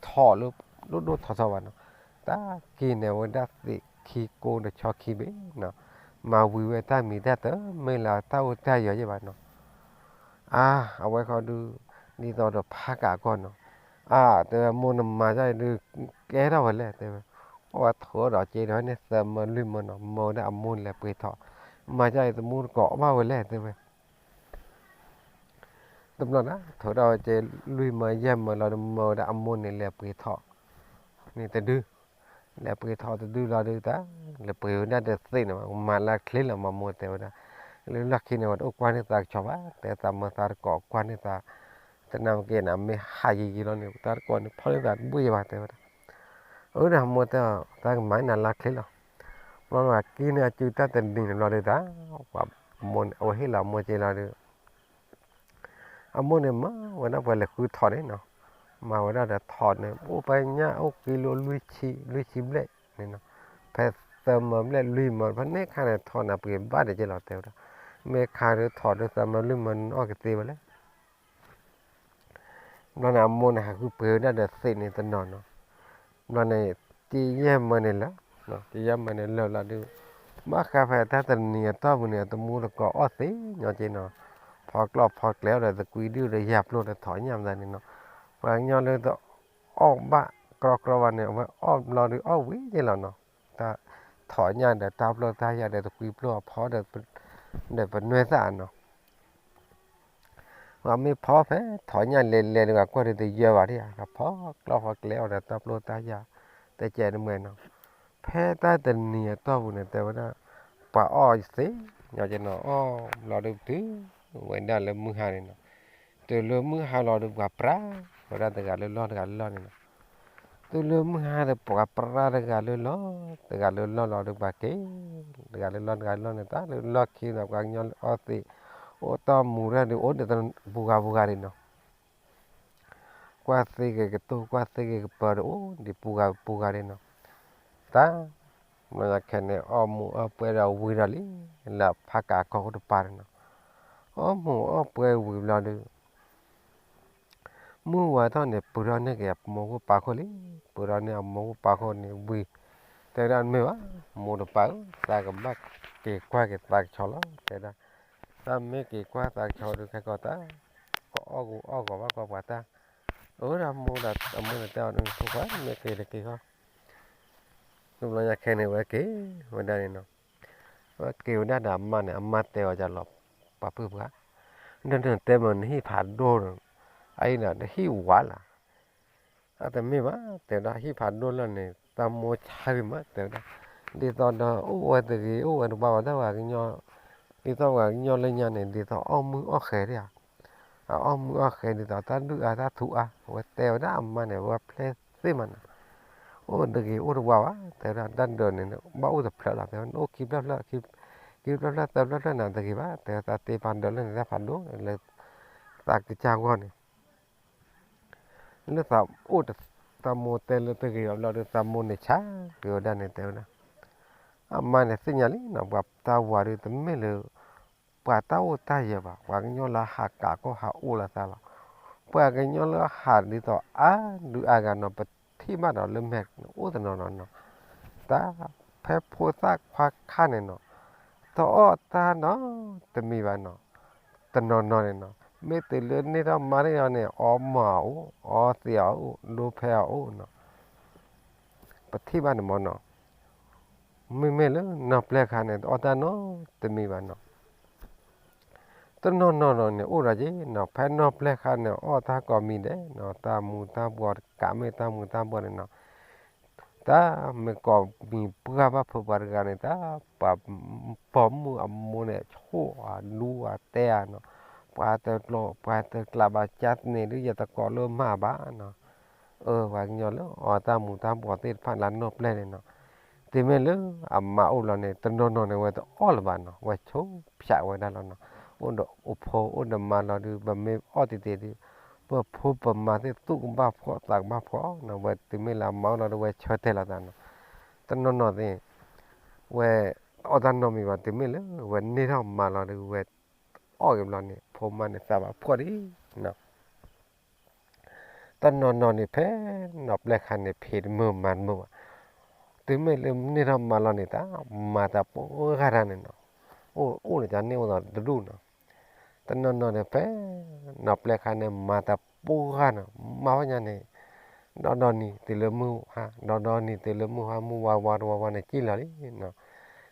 ထီၣ်လၢ ဒိၣ်ဒိၣ်ထီထီဘၣ်နီၤ, တၢ်က့ၤန့ၣ် အဝဲဒၣ်သ့ၣ်ခံကိးဒီးဆီခံဘ့ၣ်နီၤ, မၤဝံၤဝဲတၢ်မံၤတၢ်တၢ် မ့ၢ်လၢတၢ်အိၣ်တၢ်ယီၤယဲၢ်ဘၣ်နီၤ. အါ အဝဲဃီဒုး ဒ်သိးဒီးဖါကးကီၢ်နီၤ, အါ တဲဝဲ မိၢ်နမၤဒ်အံၤဒုး ကဲထီၣ်ဝဲလဲၣ် တဲဝဲ, အဝဲထိးဒီးက့ဒီးန့ၣ် သၢမၢလွံၢ်မၢနီၤ, မၢဝဲဒၣ်အမိၢ်န့ၣ်လဲၤပှ့ၤထီၣ်, မၤဒ်အံၤသမူတကိးအီၣ်ဘၣ်ဝဲလဲၣ် တဲဝဲ တဘျီန့ၣ် ထိးထီၣ်ဝဲက့လွံၢ်မၢယဲၢ်မၢလီၤဒီး မၢဝဲဒၣ်အမိၢ်န့ၣ်လဲၤပှ့ၤထီၣ်န့ၣ်တဒု, လဲၤပှ့ၤထီၣ်တဒုလီၤဒုးတၢ်, လဲၤပှ့ၤဝဲဒၣ်ဒီးသ့ၣ်န့ၣ် မၤလၢချ့လီၤ မၤမိၢ်တဲဝဲဒၣ်, လၢလီၢ်ခံန့ၣ် ဝဲတအိၣ်ကွၢ်န့ၢ်သးကဆီဘၣ်, တဲသးမၢသးတကိးကွၢ်န့ၢ်သး, တနၢ်မ့ၢ်က့ၤန့ၣ် မ့ၢ်ဟးယံာ်ယံာ်လီၤန့ၣ် သးတကိးန့ၣ် ဖီၣ်န့ၢ်သးတဘူၣ်ယဲဘၣ် တဲဝဲဒၣ်. အဝဲဒၣ်မိၢ်တဲအီၤ သးကမၤနၤလၢချ့လီၤ. ဘျီန့ၣ် က့န့ၢ်အစုတၢ်တနံၤန့ၣ်ဘျီဒုးတၢ်, ပှၤမိၢ်န့ၣ် အဝဲဟ့ၣ်လီၤမိၢ်က့လီၤဒုး အမိၢ်န့ၣ်မၤဝဲဒၣ်ပှၤလဲၤဃုထီးန့ၣ်နီၤ, မၤဝဲဒၣ်ဒီးထီးန့ၣ် အိၣ်ပညၣ်အိၣ်က့လိလွံၢ်ဆံ လွံၢ်ဆံဘျဲၣ်န့ၣ်နီၤ, ဖဲသၢမၢဘျဲၣ်လွံၢ်မၢ ဖဲန့ၣ်ခါန့ၣ် ထီးန့ၣ်ပှ့ၤဘၣ်ဒဲးက့လီၤ တဲဝဲဒၣ်, မ့ၢ်ခါဒုးထီးဒုးသၢမၢလွံၢ်မၢ နအီၣ်ကသ့ဝဲလဲၣ် ဘျီန့ၣ် အမိၢ်န့ၣ် ဟးဃုပှ့ၤဝဲဒၣ်ဒီးသ့ၣ်န့ၣ်တနီၤနီၤ, ဘျီန့ၣ် က့ယဲၢ်မၢန့ၣ်လၢာ်, က့ယဲၢ်မၢန့ၣ်လၢာ်လီၤဒုး, ဘၣ်ဃးဖဲတၢ်တနံၤအတီၢ်ပူၤန့ၣ် အသမူတကိးအီၣ်သ့ၣ်ညီက့နီၤ, ဖီကျီၢ်ဖီကျဲအီၤဒီးသကွံဒုၣ်ဒီး ယၤပျိၢ်ဒီးထီးညၣ်မတၤန့ၣ်နီၤ, ပှၤကညီလၢတအီၣ်ဘၣ်ကြီကြီဘၣ်န့ၣ် အဝဲအီၣ်ဘျီဒုးအီၣ်ဝံၤက့လီၤနီၤ, တၢ်ထီးညၣ်ဒီးတၢ်ပျိၢ်တၢ်ယၤဒီးသကွံပျိၢ်အဖီဒီး ဒီးပနွဲသၣ်နီၤ ပှၤမ့ၢ်ဖီဖဲထီးညၣ်လဲၤလဲၤဒီး ပှၤကွၢ်ဒုးတယၢဘၣ်ဒံးဧါ, ပှၤဖီကျီၢ်ဖီကျဲအီၤဒီးတၢ်ပျိၢ်တၢ်ယၤတကဲးတမှဲၤနီၤ, ဖဲတၢ်တနံၤအတီၢ်ပူၤန့ၣ် တဲဝဲဒၣ် ပှၤအီၣ်သ့ၣ်ညီက့နီၤ, အီၣ်လီၤဒုးတုၤဝဲဒၣ်လၢမုၢ်ဟါန့ၣ်နီၤ, တုၤလၢမုၢ်ဟါလီၤဒုး ပှၤပြးဝဲဒၣ်တဂၤလၢလီၢ်တဂၤလၢလီၢ်န့ၣ်နီၤ, တုၤလၢမုၢ်ဟါဒီး ပှၤပြးတဂၤလၢလီၢ် တဂၤလၢလီၢ်လီၤဒုး ပှၤက့ၤ တဂၤလၢလီၢ်တဂၤလၢလီၢ်န့ၣ် တၢ်လၢလီၢ်ခံဒီး ပှၤကညီအီၣ်သ့ၣ် အိၣ်တၢ်မူၤတၢ်ဒုး အိၣ်ဒံးပူၤဂၤပူၤဂၤဒံးနီၤ, ကွၢ်သ့ဂ့ၤကတိၢ် ကွၢ်သ့ဂ့ၤကပၤဒီး အိၣ်ဒံးပူၤဂၤပူၤဂၤဒံးနီၤ, တၢ် ဘျီညါခဲန့ၣ် အီၣ်မူၤအီၣ်ပွဲဒီးဝံၤဒီးလံ, လၢဖးကးကီၢ်အိၣ်တပၤန့ၣ်နီၤ, အီၣ်မူၤအီၣ်ပွဲဝံၤဘျီဒုး မုၢ်ဝါထီၣ်န့ၣ် ပှ့ၤထီၣ်န့ၢ်က့ၤအမိၢ်အိၣ်ပာ်ခိၣ်လံ, ပှ့ၤထီၣ်န့ၢ်အမိၢ်အိၣ်ပာ်ခိၣ်န့ၣ်ဝံၤ, တဲဝဲဒၣ်မ့ၢ်ဘၣ်, မိၢ်တပၤဧၢ, သးကဘၣ်က့ၤကွၢ်က့ၤသးကဆီလီၤ တဲဒၣ်, သးမ့ၢ်က့ၤကွၢ်သးကဆီဒုး ခဲကီးတၢ် ကအီၣ်ဂူာ်အီၣ်ဂီၤဘၣ်ကွၢ်ပှၤတၢ်, အဝဲဒၣ်မိၢ်ဒီးအမိၢ်န့ၣ်တဲအီၤဒုး ဖိခွါ မ့ၢ်က့ၤတက့ၤဃီ တဘျီညါခဲန့ၣ် ဝဲက့ၤဝဲဒၣ်န့ၣ်နီၤ, ဝဲက့ၤဝဲဒၣ်ဒီးအမါန့ၣ် အမါတဲအီၤဒ်လီၤ, ပှၤပုၢ်ပှၢ်, ဒီးနတဲမ့ၢ်နဟံၣ်ဖးဒိၣ်ဒီး, အအံၤန့ၣ် နဟံၣ်ဝါလၢ်, အတမ့ၢ်ဘၣ် တဲဝဲဒၣ် ဟံၣ်ဖးဒိၣ်လၢ်န့ၣ် တၢ်မိၢ်ဆါဂ့ၤမး တဲဝဲဒၣ်, ဒ်သိးဒီးအိၣ်ဝဲတဂ့ၤ အိၣ်ဝဲတဝါဘၣ် တၢ်ပှၤကညီ, ဒ်သိးပှၤကညီလၢညါန့ၣ် ဒ်သိးအီၣ်မုၢ်အီၣ်ဃဲၤဒၣ်ဧါ အအီၣ်မုၢ်အီၣ်ဃဲၤဒ်သိးတၢ်ဒုၣ်အါတၢ်ထူအါ, အဝဲတဲဝဲဒၣ်အမါန့ၣ် ဝဲဖျဲၣ်သ့ၣ်မးနီၤ, အိၣ်တဂ့ၤအိၣ်တဝါဘၣ် တဲဝဲဒၣ် တၢ်ဒၢးန့ၣ် ဘၣ်အိၣ်တဖျၢၣ်လီၤ တဲဝဲ နအိၣ်ခံဖျၢၣ်ဖျၢၣ်, ခံဖျၢၣ်ဖျၢၣ်သၢဖျၢၣ်ဖျၢၣ်န့ၣ်တဂ့ၤဘၣ် တဲဝဲ သးတ့ပာ်ဒၢးလၢန့ၣ် တၢ်ဖးဒိၣ်လၢ သးကစၢ်ဂီၢ်န့ၣ် လၢသးအိၣ်တ သးမိၢ်တဲလၢတဂ့ၤဘၣ်ဘျီဒီး သးမိၢ်န့ၣ်ဆါက့ၤဝဲဒၣ်န့ၣ် တဲဝဲဒၣ်, အမါန့ၣ်သ့ၣ်ညါလံနီၤ ပှၤတၢ်ဝၤဒုး တမ့ၢ်လၢ ပှၤတၢ်အိၣ်တၢ်ယၢၤဘၣ်, ပှၤကညီလၢဟးကးကီၢ်ဟးအိၣ်လၢသးလီၤ, ပှၤကညီလၢဟးဒ်သိးအါဒုးအါဂၤနီၤ ပထံၣ်ဘၣ်ဒီးလၢမဲာ်အိၣ်တနီၤနီၤနီၤ, တၢ်ဖဲဖိသၣ်ခွါခါန့ၣ်နီၤ, တအီၣ်တၢ်နီတမံၤဘၣ်နီၤ, တနီၤနီၤန့ၣ်နီၤ, မ့ၢ်တုၤလၢန့ၢ်ထီၣ်မါန့ၣ်အီၤန့ၣ် အီမၤအအိၣ် အီသံးအအိၣ် ဒိဖဲအအိၣ်နီၤ, ပထံၣ်ဘၣ်န့ၣ်မ့ၢ်နီၤ, မ့မ့ၢ်လၢနီၢ်ပျဲၢ်ခါန့ၣ် တအီၣ်တၢ်နီတမံၤဘၣ်နီၤ, တနီၤနီၤနီၤန့ၣ် အိၣ်ဒီးက့ၤနီၤ, ဖဲနီၢ်ပျဲၢ်ခါန့ၣ် အီၣ်တၢ်ကိးမံၤဒဲးနီၤ, တၢ်မူၤတၢ်ဘှီးတကးမ့ၢ်တၢ်မူၤတၢ်ဘှီးန့ၣ်နီၤ, တၢ်မ့ၢ်ကိးမံၤပှၢ်ဘၣ်ဖုးပှၤတဂၤန့ၣ် တၢ်ပှၤပိာ်မုၣ်အမိၢ်န့ၣ် ဆိၣ်အဒူအတဲဧါနီၤ, ပှၤတကျိၤ ပှၤတကျးဘၣ်ကၢ်သန့ၣ်ဒုး ယတကိးလၢမၤဘၣ်နီၤ, အၢ ပှၤကညီလၢအီၣ်တၢ်မူၤတၢ်ဘှီးသ့ၣ်တဖၣ်လၢနီၢ်ပျဲၢ်န့ၣ်နီၤ, တုၤမ့ၢ်လၢအမါအိၣ်လီၤန့ၣ် တနီၤနီၤန့ၣ် ဝဲတအီၣ်လၢၤဘၣ်နီၤ, ဝဲဆိဖၠးဝဲဒၣ်လီၤနီၤ, အိၣ်ဒီးအိၣ်ဖိအိၣ်ဒီးမါလီၤဒုး ပမ့ၢ်အီၣ်တံၤတံၤဒုး ပဖိပမါသ့ၣ်သူၣ်ကဘၣ်ဖှီၣ်သးကဘၣ်ဖှီၣ်နီၤ, ဝဲတုၤမ့ၢ်လၢအမါအိၣ်လီၤဒီး ဝဲဆၢတဲာ်လီၤသးနီၤ, တနီၤနီၤသ့ၣ် ဝဲအီၣ်တၢ်နီတမံၤဘၣ်, တုၤမ့ၢ်လၢဝဲန့ၢ်ထီၣ်မါလီၤဒီး ဝဲအီၣ်က့ၤဘျီန့ၣ် ဖိမါန့ၣ်သးဘၣ်ဖှီၣ်ဒံးနီၤ တနီၤနီၤန့ၣ် ဖဲနီၢ်ပျဲၢ်ခါန့ၣ် ဖံးတမုာ်မၤတမုာ်ဘၣ်, တုၤမ့ၢ်လၢန့ၢ်ထီၣ်မါလီၤန့ၣ် တၢ်မၤတၢ်ပိာ်ဂၤတၢ်န့ၣ်နီၤ, အိၣ်အိၣ်န့ၣ် တၢ်န့ၢ်အိၣ်ဒီးတဒူၣ်နီၤ, တနီၤနီၤန့ၣ် ဖဲနီၢ်ပျဲၢ်ခါန့ၣ် မၤတၢ်ပိာ်ဂၤနီၤ, မၤဝဲညါန့ၣ် ဒီဒီနံၤတုၤလၢမုၢ်ဟါ, ဒီဒီနံၤတုၤလၢမုၢ်ဟါ မုၢ်ဝါဝါတဝါဝါန့ၣ် ကံၣ်လီၤလံနီၤ.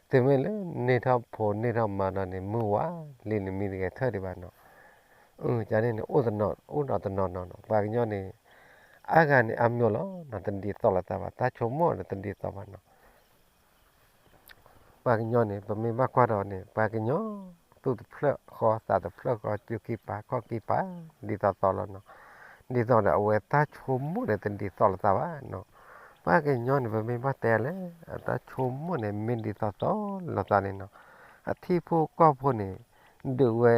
တုၤမ့ၢ်လၢန့ၢ်ထီၣ်ဖိန့ၢ်ထီၣ်မါဒီးန့ၣ် မုၢ်ဝါလံန့ၣ် မံတဂဲၤထၢၣ်ဒံးဘၣ်နီၤ. ကန့ၣ်န့ၣ် အိၣ်ဒီးတနီၤနီၤနီၤ, ပှၤကညီန့ၣ် အါဂၤန့ၣ် အါမျိၤလီၤနီၤ, တဒ်သိးလိာ်သးဘၣ်, တၢ်ဆိကမိၣ်ဒီးတဒ်သိးဘၣ်နီၤ. ပှၤကညီန့ၣ် ပမ့ၢ်ဘၣ်ကွၢ်ဒီးန့ၣ် ပှၤကညီ သူၣ်တဖျၢၣ်ဃီသးတဖျၢၣ်ဃီ စုခံပာ်ခီၣ်ခံပာ် ဒ်သိးသိးလီၤနီၤ. ဒ်သိးဒီးအဝဲတၢ်ဆိကမိၣ်န့ၣ် တဒ်သိးလိာ်သးဘၣ်နီၤ. ပှၤကညီန့ၣ် ပမ့ၢ်ဘၣ်တဲလဲၣ် အတၢ်ဆိကမိၣ်န့ၣ် မ့ၢ်ဒ်သိးသိးလိာ်သးန့ၣ်နီၤ, အထံဖိကီၢ်ဖိန့ၣ် ဒုးဝဲ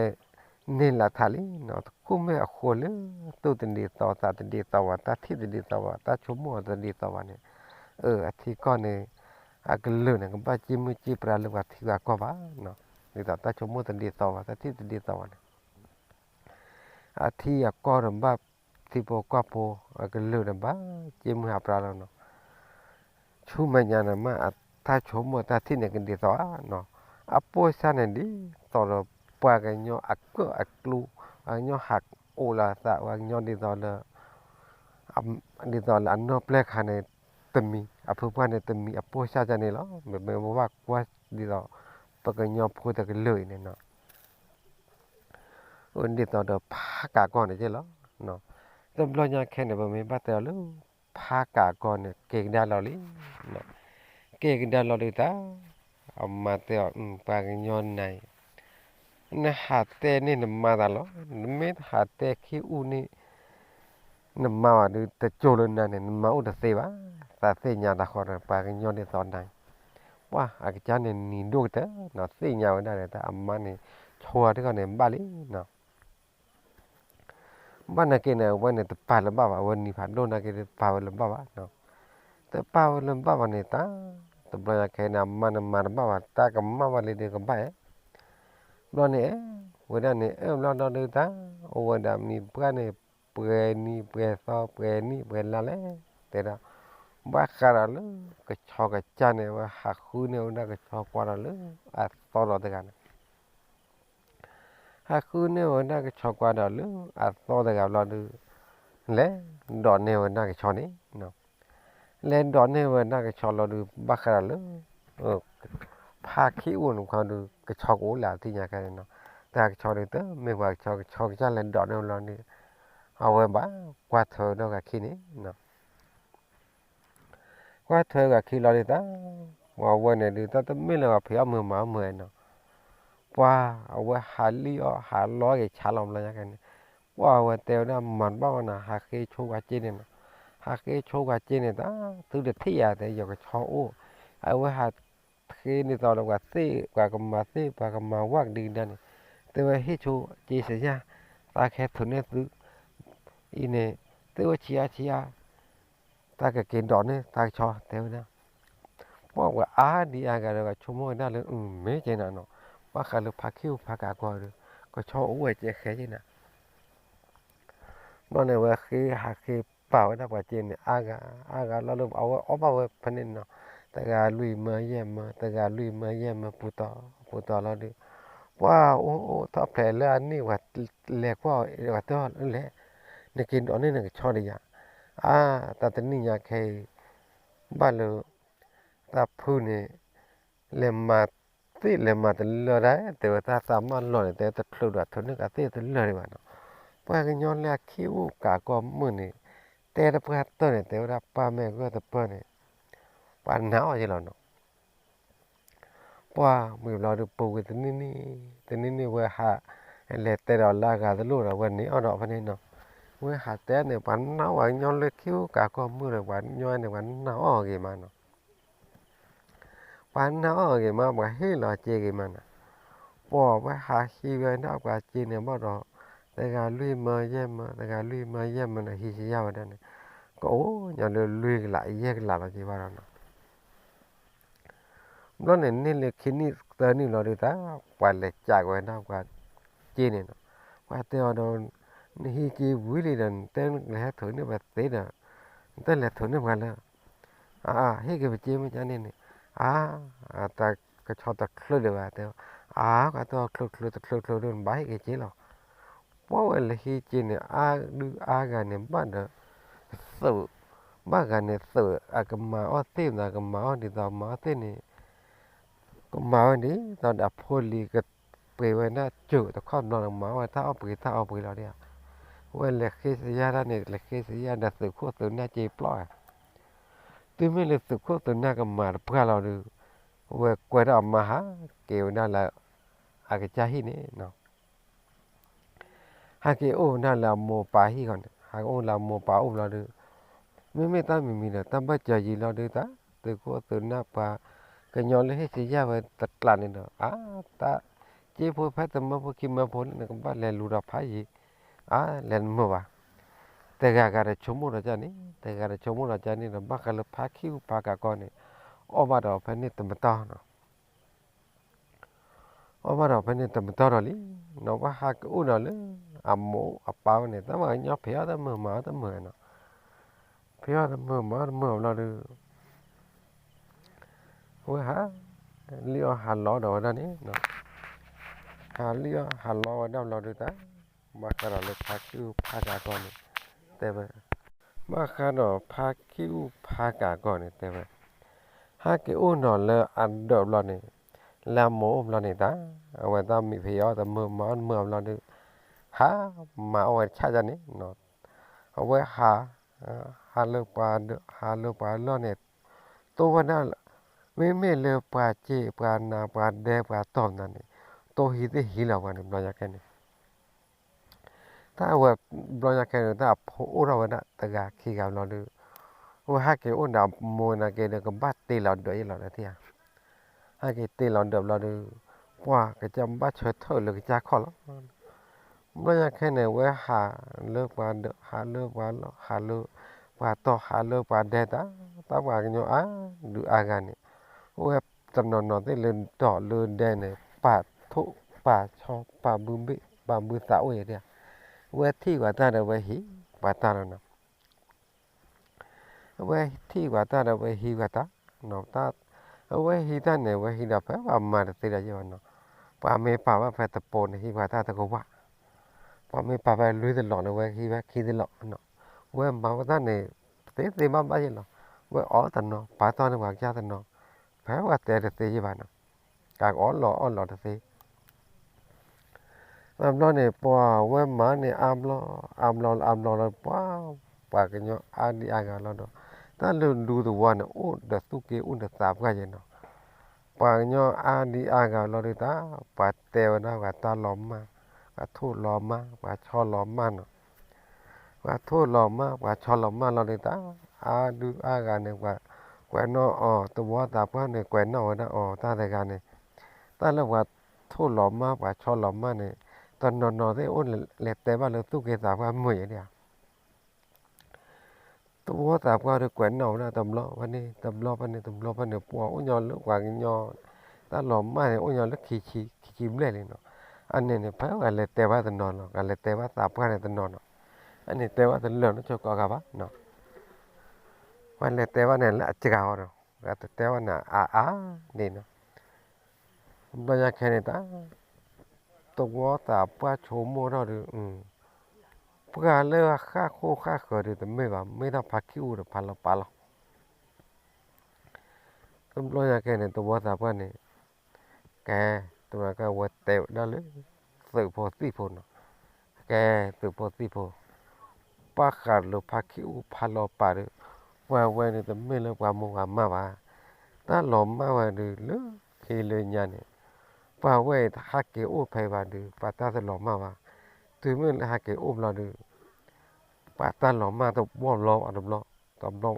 န့ၢ်လၢထးလံနီၤ, တခူၣ်မ့ၢ်အဃိလၢ သူၣ်တဒ်သိးသးတဒ်သိးဘၣ်, တၢ်ထံၣ်တဒ်သိးဘၣ်, တၢ်ဆိကမိၣ်တဒ်သိးဘၣ်န့ၣ်, အထံကီၢ်န့ၣ် အကလုာ်န့ၣ် ကဘၣ်စံၣ်မုၢ်စံၣ်ပြါလၢပှၤထံပှၤကီၢ်ဘၣ်နီၤ, ဒ်သိးတၢ်ဆိကမိၣ်တဒ်သိးဘၣ်, တၢ်ထံၣ်တဒ်သိးဘၣ်န့ၣ် အထံအကီၢ်န့ၣ်ဘၣ်, ထံဖိကီၢ်ဖိ အကလုာ်န့ၣ်ဘၣ် စံၣ်မုၢ်ဟးပြါလီၤနီၤ. ဆူမဲာ်ညါန့ၣ်မး အတၢ်ဆိကမိၣ်တၢ်ထံၣ်န့ၣ် ကဒ်သိးဧါနီၤ, အပိၢ်စၢ်န့ၣ် ဒ်သိးဒီး ပှၤကညီအကၢၣ်အကျူ, ပှၤကညီဟးအိၣ်လီၤသး, ပှၤကညီဒ်သိးလၢ ဒ်သိးလၢအနီၢ်ပျဲၢ်ခါန့ၣ် တမံၤ, အဖုပှၢ်န့ၣ်တမံၤ, အပိၢ်စၢ်န့ၣ်လီၤ. မ့မ့ၢ်ပဘၣ်ကွၢ်ဒ်သိး ပကညီဖိတကလုာ်အံၤန့ၣ်နီၤ ဒ်သိးဒီးဖးကးကီၢ်န့ၣ်က့လီၤ. တဘျီညါခဲန့ၣ် ပမ့ၢ်ဘၣ်တဲအီၤလၢ ဖးကးကီၢ်န့ၣ် က့ၤကဒါလီၤလံ, က့ၤကဒါလီၤဒုးတၢ်, အမါတဲအီၤ ပှၤကညီနၤအံၤ နဟးတဲန့ၢ်နမါတၢ်လီၤ, နမ့ၢ်တဟးတဲခံအူန့ၣ် နမါဘၣ်ဒုး တကၠိလၢနၤန့ၣ် နမါအိၣ်တသ့ဘၣ်, သးသ့ၣ်ညါတၢ်ဃီဒီး ပှၤကညီဒ်သိးနၤအံၤ ပှၤအကစၢ်န့ၣ်နံၤဒိၣ်ကတၢၢ်နီၤ, သ့ၣ်ညါဝဲဒၣ်ဒီး တၢ်အမါန့ၣ် ဆိတခီန့ၣ် ဘၣ်လံနီၤ. ဘၣ်နာ်က့န့ၣ် အဝဲန့ၣ်တပာ်လၢၤဘၣ်ဘၣ်, အဝဲနံၤဖးဒိၣ်နာ်က့ တပာ်ဝဲလၢၤဘၣ်ဘၣ်နီၤ, တပာ်ဝဲလၢၤဘၣ်ဘၣ်န့ၣ်တၢ်, တဘျီညါခဲန့ၣ် အမါန့ၣ်မၤတဘၣ်ဘၣ်, တၢ်ကမၣ်ဘၣ်လံဒီးကဘၣ်အဲၣ်, ဘျီန့ၣ် ဝဲဒၣ်န့ၣ် အၢၣ်ဘျီဒီးဒုးတၢ်, အိၣ်ဝဲဒၣ်မံၤပှၢ်န့ၣ် ပှဲၤနံၤပှဲၤသီ ပှဲၤနံၣ်ပှဲၤလါလဲၣ်, တဲဒၣ်, ဘၣ်ဃးဒီးလၢ ကဆီကစၢ်န့ၣ် အဝဲဟးဃုန့ၢ်ဝဲဒၣ်ကဆီကွၢ်ဒီးလၢ အသီဒီးတဂၤန့ၣ် ဟးဃုန့ၢ်ဝဲဒၣ်ကဆီကွၢ်ဒီးလၢအသီတဂၤဘျီဒုး, လဲၤဒိးန့ၢ်ဝဲဒၣ်ကဆီန့ၣ်, လဲၤဒိးန့ၢ်ဝဲဒၣ်ကဆီလီၤဒုး ဘၣ်ဃးဒီးလၢ ဖးခံအိၣ်န့ၣ်ခီဒုး ကဆီကအိၣ်လၢအသ့ၣ်ညါခဲန့ၣ်နီၤ, တၢ်ကဆီဒုးတမ့ၢ်ပှၤကဆီ, ကဆီကစၢ်လဲၤဒိးန့ၢ်ဝဲလီၤန့ၣ်, အဝဲဘၣ်ကွၢ်ထွဲဝဲဒီးဂၤခံန့ၣ် ကွၢ်ထွဲဂၤခံလီၤဒုးတၢ်, ပှၤဝဲန့ၣ်ဒုး တၢ်တမ့ၢ်လၢပှၤဖံးအီၣ်မုာ်မၤအီၣ်မုာ်နီၤ, ပှၤအဝဲဟးလံၣ်အီၣ်ဟးလီအီၣ်က့ၤဆါလီၤဘျီညါကဲန့ၣ်, ပှၤအဝဲတဲဝဲဒၣ်မၤတဘၣ်ဘၣ်နီၤ, ဟးဃ့ဆိကွၢ်စ့န့ၣ်နီၤ, ဟးဃ့ဆိကွၢ်စ့န့ၣ်တၢ်, သုတထံၣ်ယၤတဲ ယကဆီအိၣ်, အဝဲဟးဃ့န့ၣ်သိးဒီးပှၤသ့ၣ် ပှၤကမၤသ့ၣ် ပှၤကမၤဝၣ်ကဒံကဒါန့ၣ်, တဲဝဲဟ့ၣ်ဆိစ့စ့ၢ်ယါ, သးကဟဲထုးန့ၢ်သု အံၤန့ၣ်, သ့ၣ်ဝဲဆံးအါဆံးအါ တၢ်ကက့ၤဒိးန့ၢ်တၢ်ကဆီတဲဝဲဒၣ်, ပှၤဝဲအါဒံအါဂၤဒီး ပှၤဆိကမိၣ်ဝဲဒၣ်လၢ မ့ၢ်ကဲနၤနီၤ, ဘၣ်ဃးလၢဖးခံအိၣ်ဖးကးကီၢ်ဒီး ကဆီအိၣ်ဝဲကဲဃဲကဲနၤ, ဘျီန့ၣ် ဝဲဃ့ဟးဃ့ပာ်ဝဲဒၣ်ပှၤစ့န့ၣ် အါဂၤအါဂၤလီၤလၢ အဝဲအီၣ်ဘၣ်ဝဲဖဲန့ၣ်နီၤ, တဂၤလွံၢ်မၢယဲၢ်မၢ တဂၤလွံၢ်မၢယဲၢ်မၢ ပူၤတီၤပူၤတီၤလီၤဒီး, ပှၤအိၣ်အိၣ်ထီၣ်ဖျဲးလၢအနံၣ် ပှၤလဲၤကွၢ်အီၤ ပှၤတဲအီၤလၢလဲၣ်, နက့ၤဒိးန့ၢ်နကဆီဒီးယၤ, အါ, တၢ်တနံၣ်ညါခဲအံၤ ဘၣ်လၢ တၢ်ဖုန့ၣ် လဲၤမၤသ့ၣ်လဲၤမၤတလၢဒၣ် တဲဝဲတၢ်သးမၢ်လီၤန့ၣ် တဲတချုးဒီးထုးန့ၢ်ကးသ့ၣ်တလၢဒံးဘၣ်နီၤ, ပှၤကညီလၢအခံအိၣ်ကးကီၢ်မုၢ်န့ၣ် တဲတပှၢ်တၢၢ်န့ၣ် တဲဝဲဒၣ်ပၢ်မ့ၢ်ဂၢၢ်တပၢၢ်န့ၣ် ပှၤနာ်အီၤယဲလီၤနီၤ ပှၢ်မုၢ်ဘျီဒုး ပူၤကွံာ်တနံၣ်နံၣ်, တနံၣ်နံၣ်ဝဲဟး လဲၤတဲဒီးလၢအဂၤတလိၣ်ဒီး ဝဲန့ၣ်အီၤဒီးဖဲန့ၣ်နီၤ, ဝဲဟးတဲန့ၣ် ပှၤနာ်အီၤ ပှၤကညီလၢခံအိၣ်ကးကီၢ်မုၢ်ဒီး ပှၤကညီန့ၣ် ပှၤနာ်အီၤဂ့ၤမးနီၤ, ပှၤနာ်အီၤဂ့ၤမး ပှၤဟ့ၣ်လီၤစ့ဂ့ၤမးနီၤ, ပှၤဝဲဟးဟံးဝဲဒၣ်ပှၤစ့န့ၣ်ဘၣ်ဒီး တဂၤလွံၢ်မၢယဲၢ်မၢ တဂၤလွံၢ်မၢယဲၢ်မၢန့ၣ် ဟံးစယါဝဲဒၣ်န့ၣ်, ကအိၣ်ညီလၢလွံၢ်ကလးယဲၢ်ကလးလီၤက့ၤဘၣ်ဒီးနီၤ ဘျီန့ၣ် န့ၢ်လၢခံနံၣ်သၢနံၣ်လီၤဒုးတၢ် ပှၤလဲၤကးဝဲဒၣ်ပှၤစ့န့ၣ်နီၤ, ပှၤတဲအီၤဒီး နဟံးစ့ဝံၤလံဒီး နတဲလဲၤဟဲထုးန့ၢ်ပှၤသ့ဒီး နတလဲၤထုးန့ၢ်ပှၤလၢ အါ ဟ့ၣ်က့ၤပစ့မ့ၢ်ကန့ၣ်န့ၣ်, အါ တၢ်ကဆီတချုးဒံးဘၣ်တဲ, အါ ပှၤတဲအီၤချုးချုးတချုးချုးဒုး နဘၣ်ဟ့ၣ်က့ၤစ့လီၤ, ပှၤဝဲလဲၤဟံးစ့န့ၣ် အါဒုးအါဂၤန့ၣ်ဘၣ်ဒီး သုး ဘၣ်ဂၤန့ၣ်သုးအကမၤအီၣ်သ့ၣ်မနုၤ ကမၤအီၣ်ဒ်သိးမၤအီၣ်သ့ၣ်န့ၣ် ကမၤဝဲဒ်သိးဒီးအဖိလံၤကပှ့ၤဝဲဒၣ်စၢၤတခီဘျီန့ၣ် ကမၤအီၣ်ဝဲတၢ်အီၣ်ပှ့ၤတၢ်အီပှ့ၤလီၤဒ်ဧါ. ဝဲလဲၤဃ့စယါတၢ်န့ၣ် လဲၤဃ့စယါဒီးသုးခိၣ်သုးနၢ်စ့ပျီၢ်ဧါ. တုၤမ့ၢ်လၢသုးခိၣ်သုးနၢ်ကမၤတပှၢ်လီၤဒီး ဝဲကွဲထီၣ်အမါဟးက့ၤဝဲဒၣ်လၢ အကစၢ်ဟံၣ်န့ၣ် ဟဲက့ၤအိၣ်ဝဲဒၣ်လၢအမိၢ်ပၢ်ဟံၣ်ဃီန့ၣ် ဟဲက့ၤအိၣ်လၢအမိၢ်ပၢ်အိၣ်ဘျီဒီး မ့မ့ၢ်တၢ်မံၤမံၤဒီး တၢ်ဘၢၣ်စၢၤယံာ်လီၤဒုး တၢ်သုးခိၣ်သုးနၢ်ပှၤ ကညီလၢဟ့ၣ်စယါဝဲတကျးန့ၣ်ဒီး အါ တၢ်စ့ဖိဖဲတမၢဖိခံမၢဖိလၢ နကဘၣ်လဲၤလူၤဒီးဖးယံၤ အါ လဲၤတမုာ်ဘၣ်. တဂၤဂၤဒီးဆိကမိၣ်ဒီးကန့ၣ် တဂၤဒီးဆိကမိၣ်ဒီးကန့ၣ်ဒီး ဘၣ်ဃးလၢဖါခံအူဖါကးကီန့ၣ် အီၣ်ဘၣ်ဒီးဖဲန့ၣ်တမတီၢ်နီၤ အီၣ်ဘၣ်ဒီးဖဲန့ၣ်တမတီၢ်ဒီးလံနီၤ ဘၣ်ဟးက့ၤအိၣ်ဒီးလၢ အမိၢ်အပၢ်ဝဲန့ၣ် တၢ်မၤကညီဖံးအီၣ်တမုာ်မၤအီၣ်တမုာ်နီၤ ဖံးအီၣ်တမုာ်မၤအီၣ်တမုာ်ဘျီဒီး ဝဲဟး လံၣ်အီၣ်ဟးလီၤဒီးဝဲဒၣ်န့ၣ် ဟးလံၣ်အီၣ်ဟးလီၤဝဲဒၣ်ဘျီဒီး တၢ် ဘၣ်ဃးဒီးလၢဖါခံအူဖါကးကီန့ၣ် တဲဝဲ ဘၣ်ဃးဒီးဖါခံအူဖါကးကီန့ၣ် တဲဝဲ ဟဲက့ၤအိၣ်နီၤလၢအဒၢးဘျီန့ၣ် လၢအမိၢ်အိၣ်ဘျီန့ၣ်တၢ် အဝဲတၢ်မံၤဖံးအီၣ်တမုာ်မၤအီၣ်တမုာ်ဘျီဒီး ဟးမၤအီၣ်ဝဲတဆၣ်န့ၣ် အဝဲဟး ဟးလၢပှၤဒၢး ဟးလၢပှၤလီၢ်န့ၣ် တိၢ်ဝဲဒၣ် မ့မ့ၢ်လၢပှၤစ့ပှၤနးပှၤဒဲပှၤတီၢ်မနုၤန့ၣ် တိၢ်ဟံးသ့ၣ်ဟံးလီၤပှၤန့ၣ် ဘျီညါခဲန့ၣ် တၢ်အဝဲ ဘျီညါခဲန့ၣ် တၢ်အဖိအိၣ်ထီၣ်ဝဲဒၣ်တဂၤခံဂၤဘျီဒီး အဝဲဟဲက့ၤအိၣ်ဒီးအမိၢ်နာ်က့ဒီး ကဘၣ်တ့လီၤဒၢးယ့ၣ်လီၤဒီးဧါ ဟဲက့ၤတ့လီၤဒၢးဘျီဒီး ပှၤကစၢ်ဘၣ်ဆၢထၢၣ်လၢကစၢ်ခီၣ်လီၤ. ဘျီညါခဲန့ၣ် ဝဲဟးလၢပှၤဒၢး ဟးလၢပှၤလီၢ် ဟးလၢပှၤတီၢ် ဟးလၢပှၤဒဲတၢ် တၢ်ပှၤကညီအါဒုးအါဂၤန့ၣ် ဝဲတနီၤနီၤသ့ၣ်လၢတီၢ်လၢဒဲန့ၣ် ပာ်ထိၣ်ပာ်ဆီ ပာ်ဘုဘ့ၣ် ပာ်ဘုသးအိၣ်ယဲၢ်ဧါ ဝဲထံၣ်ပှၤတၢ်ဒီးဝဲဟံးပှၤတၢ်လီၤနီၤ အဝဲထံၣ်ပှၤတၢ်ဒီးဝဲဟံးပှၤတၢ်, အဝဲဟံးတၢ်န့ၣ် ဝဲဟံးဒီးဖဲပှၤမၤတသ့ဒီးယဲၢ်ဘၣ်နီၤ, ပှၤမ့ၢ်ပာ်ဘၣ်ဖဲတပိၤန့ၣ် ဟံးပှၤတၢ်တကဝၢ်, ပှၤမ့ၢ်ပာ်ဖဲလွံၢ်တလီၢ်န့ၣ် ဝဲဟံးဝဲခံတလီၢ်နီၤ, ဝဲမၤဝဲတၢ်န့ၣ် သ့သ့ဘၣ်ဘၣ်ယဲၢ်လီၤ, ဝဲအီၣ်တနီၤ ပာ်တီၢ်န့ၢ်ပှၤကစၢ်တနီၤ, ဖဲပှၤတဲတသ့ယဲၢ်ဘၣ်နီၤ, ကအီၣ်လီၤအီၣ်လီၤတသ့ တဘျီန့ၣ် ပှၤဝဲမၤန့ၣ် အါဘျီ အါဘျီလၢအါဘျီလၢ ပှၤ ပှၤကညီအါဒံအါဂၤလီၤဒီး တၢ်လၢဒူသဝီန့ၣ် အိၣ်ဒီးသူၣ်က့အိၣ်ဒီးသးပှၢ်ယဲၢ်နီၤ, ပှၤကညီအါဒံအါဂၤလီၤဒီးတၢ် ပှၤတဲဝဲဒၣ်ပှၤတၢ်လီၤမၢ်, ပှၤထိၣ်လီၤမၢ် ပှၤဆီလီၤမၢ်နီၤ, ပှၤထိၣ်လီၤမၢ် ပှၤဆီလီၤမၢ်လီၤဒီးတၢ် အါဒံအါဂၤန့ၣ် ပှၤကွဲးနီၣ်အီၤ သဝီသးပှၢ်န့ၣ် ကွဲးနီၣ်ဝဲဒၣ်အီၤတၢ်တဂၤန့ၣ်, တၢ်လၢပှၤထိၣ်လီၤမၢ် ပှၤဆီလီၤမၢ်န့ၣ် တနီၤနီၤသ့ၣ်အိၣ်လဲၤတဲဘၣ်လၢသူၣ်က့သးပှၢ်မုာ်ယဲၢ်ဒံဧါ, သဝီသးပှၢ်ဒီးကွဲးနီၣ်ဝဲဒၣ်တဘျီဖဲန့ၣ် တဘျီဖဲန့ၣ် တဘျီဖဲန့ၣ် ပှၤအိၣ်ညီလၢပှၤကညီ တၢ်လီၤမၢ်န့ၣ် အိၣ်ညီလၢခံဆံ ခံဆံဘျဲၣ်လံနီၤ, အန့ၣ်န့ၣ် ဖဲပှၤလဲၤတဲဘၣ်တနီၤနီၤ ပှၤလဲၤတဲဘၣ်သးပှၢ်န့ၣ်တနီၤနီၤ, အန့ၣ်တဲဘၣ်တလၢာ်နီတဂၤဘၣ်နီၤ, ပှၤလဲၤတဲဘၣ်န့ၣ်လၢအစှၤအီၤနီၤ, ပှၤတတဲဘၣ်န့ၣ်အါအါန့ၣ်နီၤ, ဘျီညါခဲန့ၣ်တၢ် သဝီသးပှၢ်ဆိကမိၣ်ထီၣ်ဒီး ပှၤလၢဃၣ်ခိၣ်ဃၣ်ဃၢၤဒီးတမ့ၢ်ဘၣ် မ့ၢ်ထီၣ်ဖါခံအူဒီးဖါလီၤပာ်လီၤ, တဘျီညါခဲန့ၣ် သဝီသးပှၢ်န့ၣ် ကဲ တမၤကဝဲတဲဝဲဒၣ်လၢ သုးဖိသံၣ်ဖိနီၤ, ကဲ သုးဖိသံၣ်ဖိ ဘၣ်ဃးလၢဖါခံအူဖါလီၤပာ်ဒီး ပှၤဝဲန့ၣ်တမ့ၢ်လၢပှၤမိၢ်ပှၤမၢ်ဘၣ်, တၢ်လီၤမၢ်ဝဲဒီးလၢခံလၢညါန့ၣ် ပှၤဝဲအံၤတဟးက့ၤအိၣ်ဖဲဘၣ်ဒီး ပှၤတၢ်တလီၤမၢ်ဘၣ်, တုၤမ့ၢ်လၢဟးက့ၤအိၣ်ဘျီဒီး ပှၤတၢ်လီၤမၢ်တဘျီဘၣ်တဘျီ, တဘျီဘၣ်တဘျီ, တၢ်န့ၣ်အလီၢ်ခံကတၢၢ်တ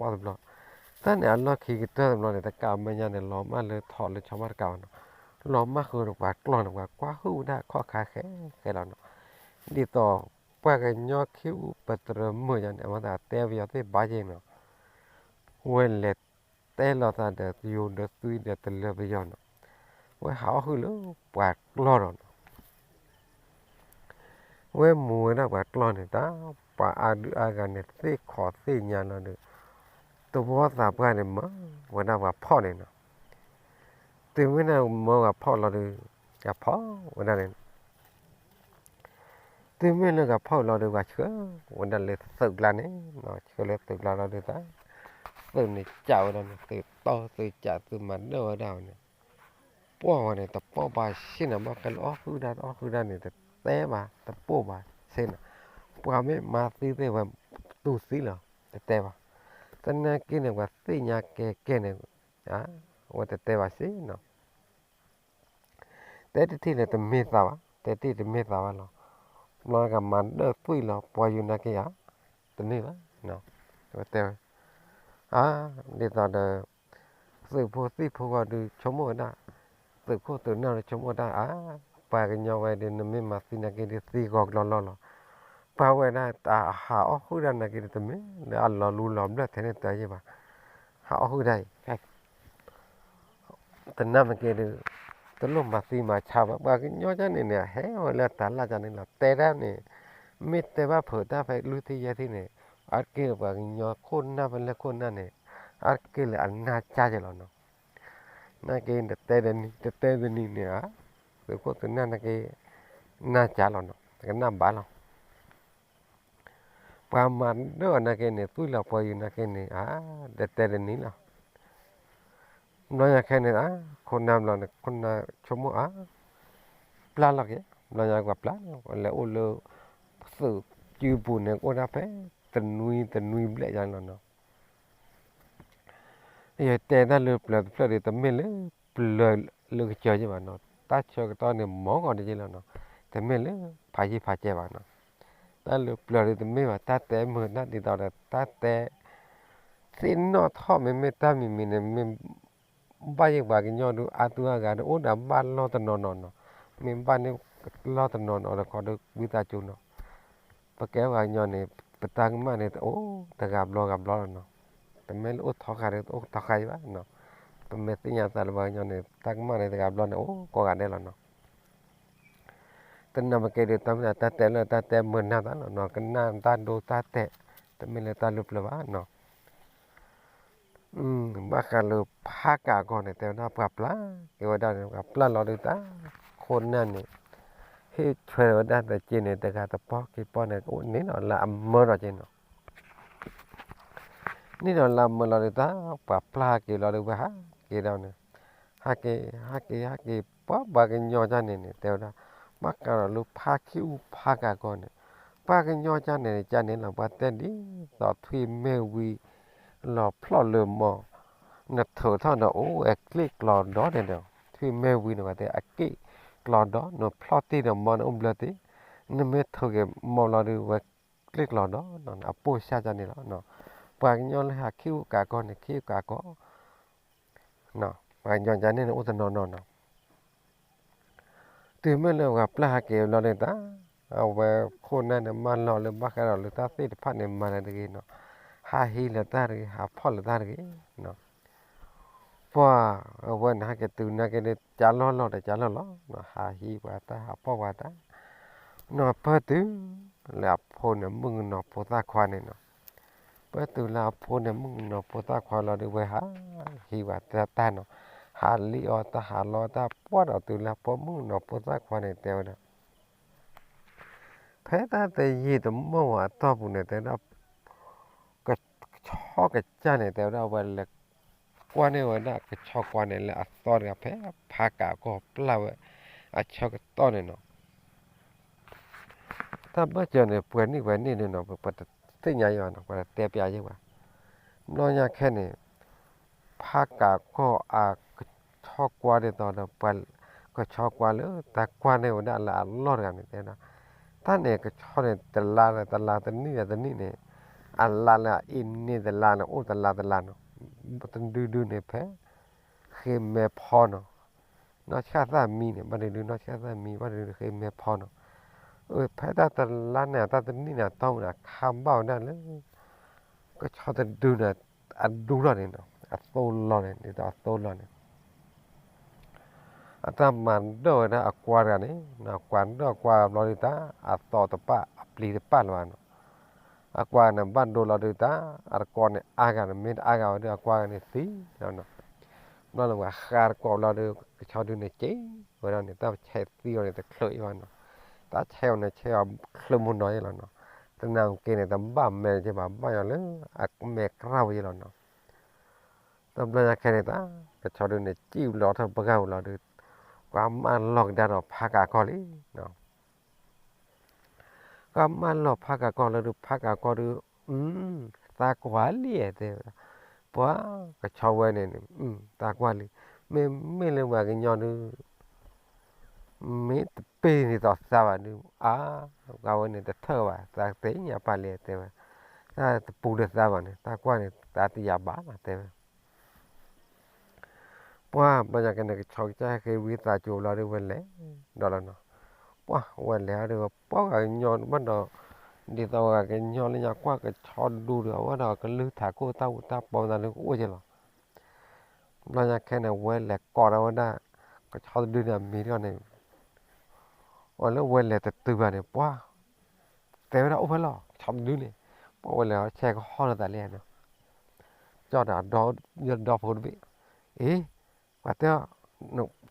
ဘျီန့ၣ် တကးမဲာ်ညါန့ၣ် လီၤမၢ်လၢထီၣ်လၢဆီမးတကးဘၣ်နီၤ, လီၤမၢ်ဃုာ်ဒီးပှၤကျီၢ်န့ၣ် ပှၤကွၢ်ဟုၣ်ဝဲဒၣ်ခီၣ်ခါဃဲဃဲလီၤနီၤ, ဒ်သိးပှၤကညီခံအူပတြၢၤမုာ်ယါန့ၣ် အဝဲသ့ၣ်တဲပယီၤသ့ၣ်ဘၣ်ယဲၢ်နီၤ, ဝဲလဲၤတဲလီၤသးဒီးယိၤဒီးသွံဒီးတလၢပယီၤနီၤ, ဝဲဟးအီၣ်ဟုၣ်လၢပှၤကျီၢ်ဒီးနီၤ ဝဲမူဝဲဒၣ်ပှၤကျီၢ်န့ၣ် တၢ်ပှၤအါဒုးအါဂၤန့ၣ် သ့ၣ်ခီၣ်သ့ၣ်ညါလီၤဒီး သဝီသးပှၢ်န့ၣ် မၢဝဲဒၣ်ပှၤဖီၣ်န့ၣ်နီၤ, တုၤမ့ၢ်န့ၣ်မၢပှၤဖီၣ်လီၤဒီး ကဖီၣ်ဝဲဒၣ်န့ၣ် တုၤမ့ၢ်လၢကဖီၣ်လီၤဒီး ပှၤဆှၢဝဲဒၣ်လၢသုးကျါန့ၣ်, ဆှၢလၢသုးကျါလီၤဒီးတၢ် သုးန့ၣ်ကးဝဲဒၣ်န့ၣ် သုးတီသုးကးသုးမၤဒၢၣ်ဝဲဒၣ်ဝဲန့ၣ် ပှၢ်ဝဲန့ၣ် တပီၢ်ဘၣ်ဆ့ၣ်နီၤ ဘၣ်ဃဲလၢအီၣ်ဟုၣ်ဒၣ်အီၣ်ဟုၣ်ဒၣ်န့ၣ် တတဲဘၣ် တပိၢ်ဘၣ်ဆ့ၣ်နီၤ, ပှၤမ့ၢ်မၤသံသ့ၣ်ဝဲ တူၢ်သံလီၤ တတဲဘၣ်, သနာ်က့န့ၣ် ပှၤသ့ၣ်ညါကဲကဲန့ၣ် အဝဲတတဲဘၣ်ဆ့ၣ်နီၤ တဲတထံၣ်န့ၣ် တမ့ၢ်သးဘၣ်, တဲတထံၣ်တမ့ၢ်သးဘၣ်လီၤ, ဘျီကမၤဒၢၣ်သွံၣ်လီၤ ပှၤယူၤနာ်က့ဧါ, တန့ၢ်ဘၣ်, တဲဝဲ, ဒ်သိးဒီး သုးဖိသံၣ်ဖိဂီၢ်ဒုးဆိကမိၣ်ဝဲဒၣ်, သုးခိၣ်သုးနၢ်ဒုးဆိကမိၣ်ဝဲဒၣ် အါ, ပှၤကညီဝဲဒုး နမ့ၢ်မၤသံနာ်က့ဒုး သံဂီၤကလီလီၢ်လီၤ, ပှၤဝဲဒၣ်တၢ်ဟးအီၣ်ဟုၣ်ဒၣ်နာ်က့ဒုး တမ့ၢ်လၢအလီၤလူလီၤဘျၢၣ်ထဲန့ၣ်တၢ်ယဲၢ်ဘၣ်, ဟးအီၣ်ဟုၣ်ဒၣ်အံၤ တနၢ်မ့ၢ်က့ဒုး တလိၣ်မၤသံမၤဆါဘၣ်, ပှၤကညီကန့ၣ်န့ၣ် ဟဲဝဲလၢတၢ်လၢ်ကန့ၣ်လီၤ, တဲဒၣ်န့ၣ် မ့ၢ်တဲဘၣ်ဖုးတၢ်ဖဲလွံၢ်ထံၣ်ယဲၢ်ထံၣ်န့ၣ်, အါတက့ၢ်လၢပှၤကညီခိၣ်နၢ်ဖဲလဲၣ်ခိၣ်နၢ်န့ၣ်, အါတက့ၢ်လၢအနၢ်ကၢ်က့လီၤနီၤ, နာ်က့တတဲတနံၤ တတဲတနံၤန့ၣ်ဧါ, သုးခိၣ်သုးနၢ်နာ်က့ နၢ်ကၢ်လီၤနီၤ, တကနၣ်ဘၣ်လီၤ ပှၤမၤဒၢၣ်အီၤနာ်က့န့ၣ် သွံၣ်လီၤပှၤယူၤနာ်က့န့ၣ် အါ, တတဲတနံၤလီၤ, ဘျီညါခဲန့ၣ် အါ, ခိၣ်နၢ်ဘျီန့ၣ် ခိၣ်နၢ်ဆိကမိၣ်အါ, ပျၢ်လီၤက့ၤ, ဘျီညါကွၢ်ပျၢ်, လဲၤအိၣ်လၢ သုးစုပူၤန့ၣ် ကအိၣ်ဒၣ်ဖဲ တနွံတနွံဘျဲၣ်ယါန့ၣ်လီၤနီၤ ယတဲတၢ်လၢပျၢၤတဖျၢၣ်ဒီး တမ့ၢ်လၢပျၢၤလၢကစၢၤယဲၢ်ဘၣ်နီၤ, တၢ်ဆၢကတီၢ်န့ၣ် မီၤဂီၤတယဲၢ်လီၤနီၤ, တမ့ၢ်လၢဖးယံၤဖးကဲဘၣ်နီၤ, တၢ်လၢပျၢၤဒီးတမ့ၢ်ဘၣ်, တၢ်တဲမုာ်တၢ်ဒ်သိးဒီး တၢ်တဲ သ့ၣ်နီၣ်ထီၣ်မ့မ့ၢ်တၢ်မံၤမံၤန့ၣ် မ့ၢ်ဘၣ်ယဲၢ်ပှၤကညီဒုး အါတူအါဂၤဒီး အိၣ်ဒီးဘၣ်လီၢ်တနီၤနီၤနီၤ, မ့ၢ်ဘၣ်န့ၣ်လီၢ်တနီၤနီၤဒီး ခီဒုးဝံသးစူၤနီၤ ပကဲပှၤကညီန့ၣ် ပတၢ်ကမၣ်န့ၣ် တအိၣ်တဂၤဘျီဂၤဘျီလီၤနီၤ, ပမ့ၢ်လၢအိၣ်ထီဃာ်ဒီး တအိၣ်ထီဃာ်ယံၤဘၣ်နီၤ, ပမ့ၢ်သ့ၣ်ညါသးလၢပှၤကညီန့ၣ် ပတၢ်ကမၣ်န့ၣ်တဂၤဘျီန့ၣ် အိၣ်ကိးဂၤဒဲးလီၤနီၤ, တနၢ်မ့ၢ်က့ဒီး တၢ်မ့ၢ်တၢ်တဲလၢ တၢ်တဲမုာ်နၢ်သးလီၤနီၤ, ကနၣ်တၢ်ဒိတၢ်တဲာ်, တမ့ၢ်လၢတၢ်လၢပျၢၤဘၣ်နီၤ ဘၣ်ဃးလၢဖးကးကီၢ်န့ၣ် တဲဝဲဒၣ်ပှၤပျၢ်က့ၤဝဲဒၣ်န့ၣ် ပှၤပျၢ်လီၤဒုးတၢ်, ခိၣ်နၢ်န့ၣ် ဟ့ၣ်ဆွဲဝဲဒၣ်သက့န့ၣ် တဂၤတပီၢ်ခံပီၢ်န့ၣ် ကအိၣ်န့ၣ်ဒီးလၢအမၢဒီးက့နီၤ, န့ၣ်ဒီးလၢအမၢလီၤဒုးတၢ် ပှၤပျၢ်ဟးက့ၤလီၤဒုး ဝဲဟးက့ၤဒီးန့ၣ်, ဟးက့ၤ ဟးက့ၤ ဟးက့ၤ ပှၤပှၤကညီကန့ၣ်န့ၣ် တဲဝဲဒၣ်, ဘၣ်ဃးဒီးလၢဖးခံအူဖးကးကီၢ်န့ၣ်, ပှၤကညီကန့ၣ်န့ၣ် ကန့ၣ်လီၤ ပှၤတဲဒ်သိးထွံၣ်မဲာ်ဝံၤ လီၤဖျီၣ်လၢမီၤ, နထုးထီၣ်ဒီးအိၣ်ဝဲကျ့ၣ်ကျီဒီးန့ၣ်ဒီး, ထွံၣ်မဲာ်ဝံၤန့ၣ် ပှၤတဲအကျ့ၣ်ကျီဒီး နဖျီၣ်တ့ၢ်ဒီးမီၤန့ၣ်အိၣ်ဘျၢတ့ၢ်, နမ့ၢ်ထုးက့ၤမီၤလီၤဒုး ဝဲကျ့ၣ်ကျီဒီး အပိၢ်စၢ်ကန့ၣ်လီၤ, ပှၤကညီလၢဟးခံအူကးကီၢ်န့ၣ် ခံအူကးကီၢ် ပှၤကညီကန့ၣ်န့ၣ် အိၣ်တနီၤနီၤနီၤ တုၤမ့ၢ်လၢပှၤပျၢ်ဟးက့ၤဘျီဒုးတၢ်, အဝဲခိၣ်နၢ်န့ၣ် မၢလီၤလၢဘၣ်ဃးဒီးလၢတၢ်သ့ၣ်တဖၣ်န့ၣ် မၤလၢတဂ့ၤနီၤ, ဟးဟံးလၢတၢ်တဂ့ၤ ဟးဖီၣ်လၢတၢ်တဂ့ၤ, ပှၤအဝဲန့ၣ် ဟဲက့ၤတုၤနာ်က့ဒီး ကၢ်လီၢ်လီၤဒီးကၢ်လီၢ်လီၤ, ဟးဟံးပှၤတၢ် ဟးဖီၣ်ပှၤတၢ်, နီၤပၢၢ်တုၤလၢအဖိန့ၣ် မုၣ်ကနီၤဖိသၣ်ခွါန့ၣ်နီၤ ပၢၢ်တုၤလၢအဖိန့ၣ် မုၣ်ကနီၤဖိသၣ်ခွါလီၤဒုး ဝဲဟးဟံးပှၤတၢ်တၢ်နီၤ, ဟးလံၣ်အီၣ်တၢ် ဟးလီတၢ် ပှၢ်ဒီးတုၤလၢအဖိမုၣ်ကနီၤဖိသၣ်ခွါန့ၣ် တဲဝဲဒၣ်, ဖဲတၢ်တယံာ်တမီၢ်ဝဲအတီၢ်ပူၤန့ၣ် တဲဝဲဒၣ် ကဆီကစၢ်န့ၣ် တဲဝဲဒၣ် အဝဲလဲၤကွၢ်န့ၢ်ဝဲဒၣ်ကဆီကွၢ်န့ၣ် လၢအသီတဂၤဖဲဖးကးကီၢ်ပျၢ်ဝဲ အဆၢကတီၢ်န့ၣ်နီၤ တၢ်ဘၢၣ်စၢၤန့ၣ် ပှဲၤနံၣ်ပှဲၤနံၣ်န့ၣ်နီၤ ပတသ့ၣ်ညါယံၤဘၣ်နီၤ ပှၤတတဲပျးယံၤဘၣ်. ဘျီညါခဲန့ၣ် ဖးကးကီၢ်အကဆီကွၢ်ဒ်သိးဒီး ပှၤကဆီကွၢ်လၢတၢ်ကွၢ်န့ၢ်ဝဲဒၣ်လၢအလီၢ်တဂၤန့ၣ် တဲဒၣ် တၢ်န့ၣ် ကဆီန့ၣ် တလါလၢတလါ တနံၣ်လၢတနံၣ်န့ၣ် အလါလၢအအ့ၣ်န့ၢ်တလါန့ၣ် အိၣ်တလါတလါနီၤ တဒုဒုန့ၣ်ဖဲ ဃ့မဲဖီနီၤ နီၢ်ဆၣ်သၣ်မံန့ၣ် ဘၣ်ဒုဒု နီၢ်ဆၣ်သၣ်မံ ဘၣ်ဒုဒု ဃ့မဲဖီနီၤ. ဖဲတၢ်တလါန့ၣ် တၢ်တနံၣ်န့ၣ် အတီၢ်မူန့ၣ် ခါဘၣ်ဝဲဒၣ်လၢ ကဆီတဒုန့ၣ် အဒူလီၢ်န့ၣ်နီၤ အသိလီၢ်န့ၣ် ဒ်သိးအသိလီၢ်န့ၣ် အတၢ်မၤဒၢၣ်ဝဲဒၣ်အကွၢ်တဂၤန့ၣ် ကွၢ်ဒၢၣ်ကွၢ်ဘျီဒုးတၢ် အသီတပၣ် အပျံၤတပၣ်လၢၤဘၣ်နီၤ. အကွၢ်န့ၣ် ဘၣ်ဒိလီၤဒုးတၢ် အတကိးန့ၣ်အါဂၤန့ၣ် မ့ၢ်တအါဂၤဝဲဒုး အကွၢ်ဂၤန့ၣ်သံလီၤနီၤ. ဘျီန့ၣ် ပှၤဃါတကိးဘျီဒုး ကဆီဒုးန့ၣ်က့ၤဝဲဒၣ်န့ၣ် တၢ်ဆဲးသံအီၤန့ၣ် တချုးအံၤဘၣ်နီၤ. တၢ်ဆဲးအီၤန့ၣ် ဆဲးအီၤချုးမုၢ်နီၤယဲလီၤနီၤ. တနံၤက့ၤန့ၣ် တဘၣ်မဲာ်က့ၤဘၣ် ဘၣ်ယီၤလၢ အမဲာ်ကြၢ်ဝဲယဲလီၤနီၤ. တဘျီညါခဲန့ၣ်တၢ် ကဆီဒုန့ၣ် စံၣ်လီၤထီၣ်ပှၢ်ပူၤလီၤဒီး ကွၢ်မၢလီၤကဒါဒီးဖးကးကီၢ်လံ ကွၢ်မၢလီၤဖးကးကီၢ်လီၤဒီး ဖးကးကီၢ်ဒီး သးကွၢ်လံတဲဝဲဒၣ်, ပှၤကဆီဝဲန့ၣ်န့ၣ် သးကွၢ်လံ, မ့မ့ၢ်လၢပှၤကညီဒုး မ့ၢ်တပ့ၢ်န့ၢ်သိးသးဘၣ်ဒုး အါ, ပှၤဝဲန့ၣ်တထၢၣ်ဘၣ် သးသ့ၣ်ညါပာ်လံတဲဝဲ, တၢ်တပူၤလၢသးဘၣ်န့ၣ် သးကွၢ်န့ၣ် သးတယာ်ဘၣ်တဲဝဲ ပှၢ်ဘျီညါကဲန့ၣ် ကဆီကစၢ်ဟဲက့ၤဝံသးစူၤဘျီဒီး ဝဲလဲၤဒီးလီၤနီၤ, ပှၢ်ဝဲလဲၤဒီး ပှၢ်ပှၤကညီဘၣ်ဒီး ဒ်သိးပှၤကညီလၢညါကွၢ်ကဆီဒုဒီး အဝဲဒီးကလုၢ်ထးခိၣ်တၢ်အူတၢ်ပီသးလၢကအိၣ်က့လီၤ. ဘျီညါခဲန့ၣ် ဝဲလဲၤကိးထီၣ်ဝဲဒၣ် ကဆီတဒုန့ၣ်အမံၤတဂၤန့ၣ်, အီၤလၢဝဲလဲၤတတုၤဘၣ်န့ၣ် ပှၢ် တဲဝဲဒၣ်အိၣ်ဖဲလဲၣ် ကဆီတဒုန့ၣ်, ပှၢ်ဝဲလဲၤဆဲးကဟီၣ်လၢသးလံန့ၣ်, ကၠီဒီး ဒီဖိတဘ့ၣ်, အ့ ပှၤတဲအီၤ, ကၠီဒီဖဲ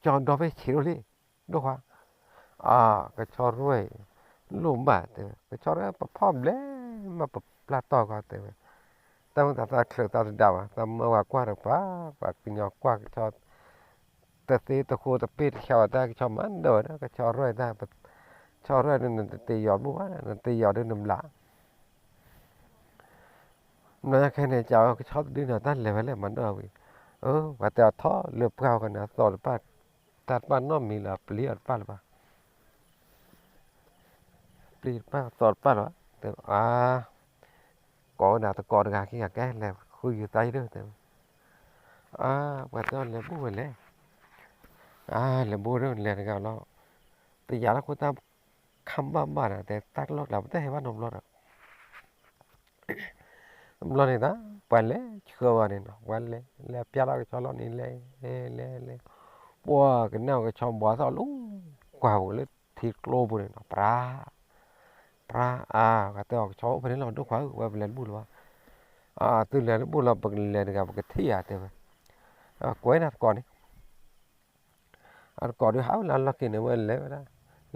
ဆံးဒိၣ်လံ, ဒိၣ်ခွါ, အါ ကဆီရဲၣ် လိၣ်ဘၣ်တဲဝဲ ကဆီရဲၣ်ပဖီၣ်ဘျဲးမးပပျၢ်တီၢ်ကီတဲဝဲ, တၢ်မုၢ်သးသးချုးသးတဒၣ်ဘၣ် တၢ်မၢဝဲကွၢ်တပှၢ် ပှၤကညီကွၢ်ကဆီ တသ့တဃိတပ့ၢ်တဆါဘၣ် တၢ်ကဆီမၤဒၢၣ်ဝဲဒၣ် ကဆီရဲၣ်တၢ်, ကဆီရဲၣ်ဒုးနတသ့ယီၤတဘူၣ်ဘၣ် နတသ့ယီၤဒုးနဘျး ဘျီညါခဲန့ၣ် ကကဆီတဒုန့ၣ် တၢ်လဲၤဝဲလၢမၤဒၢၣ်ဝံၤ, ပှၤတဲအီၤထီၣ်လၢပှၢ်အဃိန့ၣ် အသီတပၣ်, တၢ်တပၣ်နီတမံၤလၢအပျံၤအီၤတပၣ်လၢၤဘၣ်, ပျံၤတပၣ်သီတပၣ်လၢၤဘၣ်, တဲအါ, ကိးဝဲဒၣ်သကိးတဂၤခံဂၤ ကဲလဲၤဃုယသးယဒၢၣ်တဲဝဲ, အါ ပှၤတဲအီၤလဲၤဘူၣ်ဝဲလဲၣ်, အါ လဲၤဘူၣ်ဒၣ်လဲၤတဂၤလီၤ, တယာ်လၢခိတၢ်ခါဘၣ်ဘၣ်ဒီး တဲတၢ်ကလီၢ်ကျါ ပတဟဲဘၣ်နီတဘျီဒီး တဘျီန့ၣ်သး ပှၤလဲၤဆှၢဝဲန့ၣ်နီၤ ပှၤလဲၤ လဲၤပျၢ်လီၤကဆီလီၤန့ၣ် လဲၤ လဲၤ လဲၤ ပှၢ်ကနၣ်ကဆီဘှါသီၣ်လၢ ကွၢ်ပူၤလၢထံကျိပူၤန့ၣ်နီၤ ပြါ ပြါ အါ ပှၤတဲအီၤကဆီအိၣ်ဖဲန့ၣ်လီၤ ဒိၣ်ခွါဧၢ ဝဲပလဲၤတဘူၣ်လၢၤဘၣ်, အသုလဲၤတဘူၣ်လီၤ ပကလဲၤတဂၤ ပကထံၣ်ဧါတဲဝဲ, ကွဲးနၤသကိးန့ၣ် အတကိးဒုးဟးဝဲလၢအလီၢ်ခံန့ၣ် ဝဲလဲၤဝဲဒၣ်,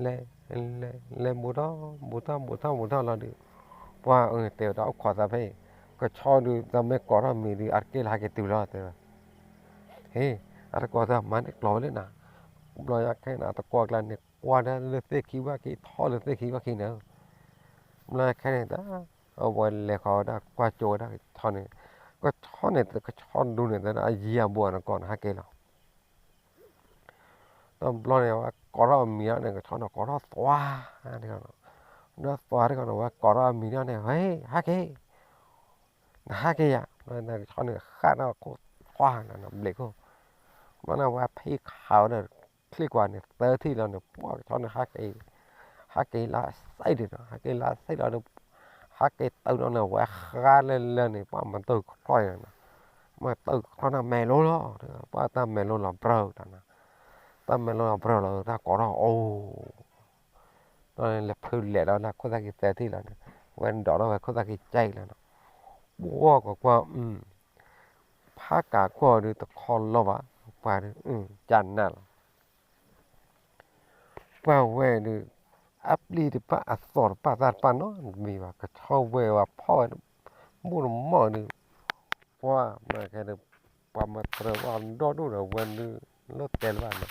လဲၤ လဲၤ လဲၤဘူးထီၣ် ဘူးထီၣ် ဘူးထီၣ် ဘူးထီၣ်လီၤဒုး, ပှၢ်အၢ တဲဝဲဒၣ်အိၣ်ခိးသးဖဲအံၤ, ကဆီဒုး တၢ်မ့ၢ်ကိးထီၣ်မံၤဒုး အတကဲလၢဟဲက့ၤတုၤလီၤတဲဝဲ, ဟ့ၣ် အတကိးသးမၤန့ၢ်ကျိၤဝဲလၢနၤ, ဘျီညါခဲန့ၣ် အတကိးကျါန့ၣ် ကွၢ်ဒၣ်လၢသ့ၣ်ခံဘၣ်ခံ ထီၣ်လၢသ့ၣ်ခံဘၣ်ခံန့ၣ်, ဘျီညါခဲန့ၣ်တၢ် အဝဲလဲၤဃီၤဝဲဒၣ်ကွၢ်ကၠိဝဲဒၣ်ကဆီန့ၣ်, ကဆီန့ၣ် ကဆီဒုးန့ၣ် တဲဒၣ်အယံၤအဘူးအတကိးန့ၣ် ဟဲက့ၤလီၤ တဘျီန့ၣ် အဝဲကိးထီၣ်အမံၤန့ၣ် ကဆီန့ၣ်ကိးထီၣ်သွါ, ဒီးသွါတခီန့ၣ် အဝဲကိးထီၣ်အမံၤန့ၣ် ဟ့ၣ် ဟဲက့ၤ, နဟဲက့ၤယၤ, ကဆီန့ၣ်ဃၣ်ထီၣ်ခိၣ်သွါန့ၣ် ဘျဲးခိၣ်, ဘျီန့ၣ် အဝဲဖံးခးဝဲဒီး ချံၣ်ကွၢ်န့ၣ် သၢထံၣ်လီၤန့ၣ် ပှၢ်ကဆီန့ၣ် ဟးက့ၤလၢစဲးဒံးနီၤ ဟဲက့ၤလၢစဲးလီၤဒီး ဟဲက့ၤတုၤဒီးန့ၣ် ဝဲဃါလၢလၢန့ၣ် ပှၢ်မၤတၢ်ခီၣ်န့ၣ်, မၤတၢ်ခီၣ်န့ၣ်မဲာ်လိလီၤ, ပှၢ်တၢ်မဲာ်လိလီၤဘြၢၣ်တၢ်န့ၣ်, တၢ်မဲာ်လိလီၤဘြၢၣ်လီၤ တၢ်ကိးထီၣ်အိၣ် ဒီးလဲၤဖုးလဲၤဒီးလၢခိၣ်သၣ်ခံသၢထံၣ်လီၤန့ၣ်, ဝဲဒိးထီၣ်ဝဲခိၣ်သၣ်ခံကဲလီၤန့ၣ်, ပှၢ်ကွၢ်ကွၢ် ဖးကးကီၢ်ဒုးတခီလီၤဘၣ်, ပှၢ်ဒုး ကနၣ်လီၤ ပှၢ်ဝဲဒုး အပျံၤတပၣ်အသီၣ်တပၣ်သၣ်တပၣ်နီတမံၤဘၣ်, ကဆီဝဲဝဲဖီၣ်ဝဲ ဘူၣ်တမီၢ်ဒုး, ပှၢ်မ့ၢ်ခဲဒုး ပှၤမၤတြၢၤဘၣ်ဒီဒူၣ်ဒီးဝဲဒုး လိၣ်တဲလၢၤဘၣ်န့ၣ်,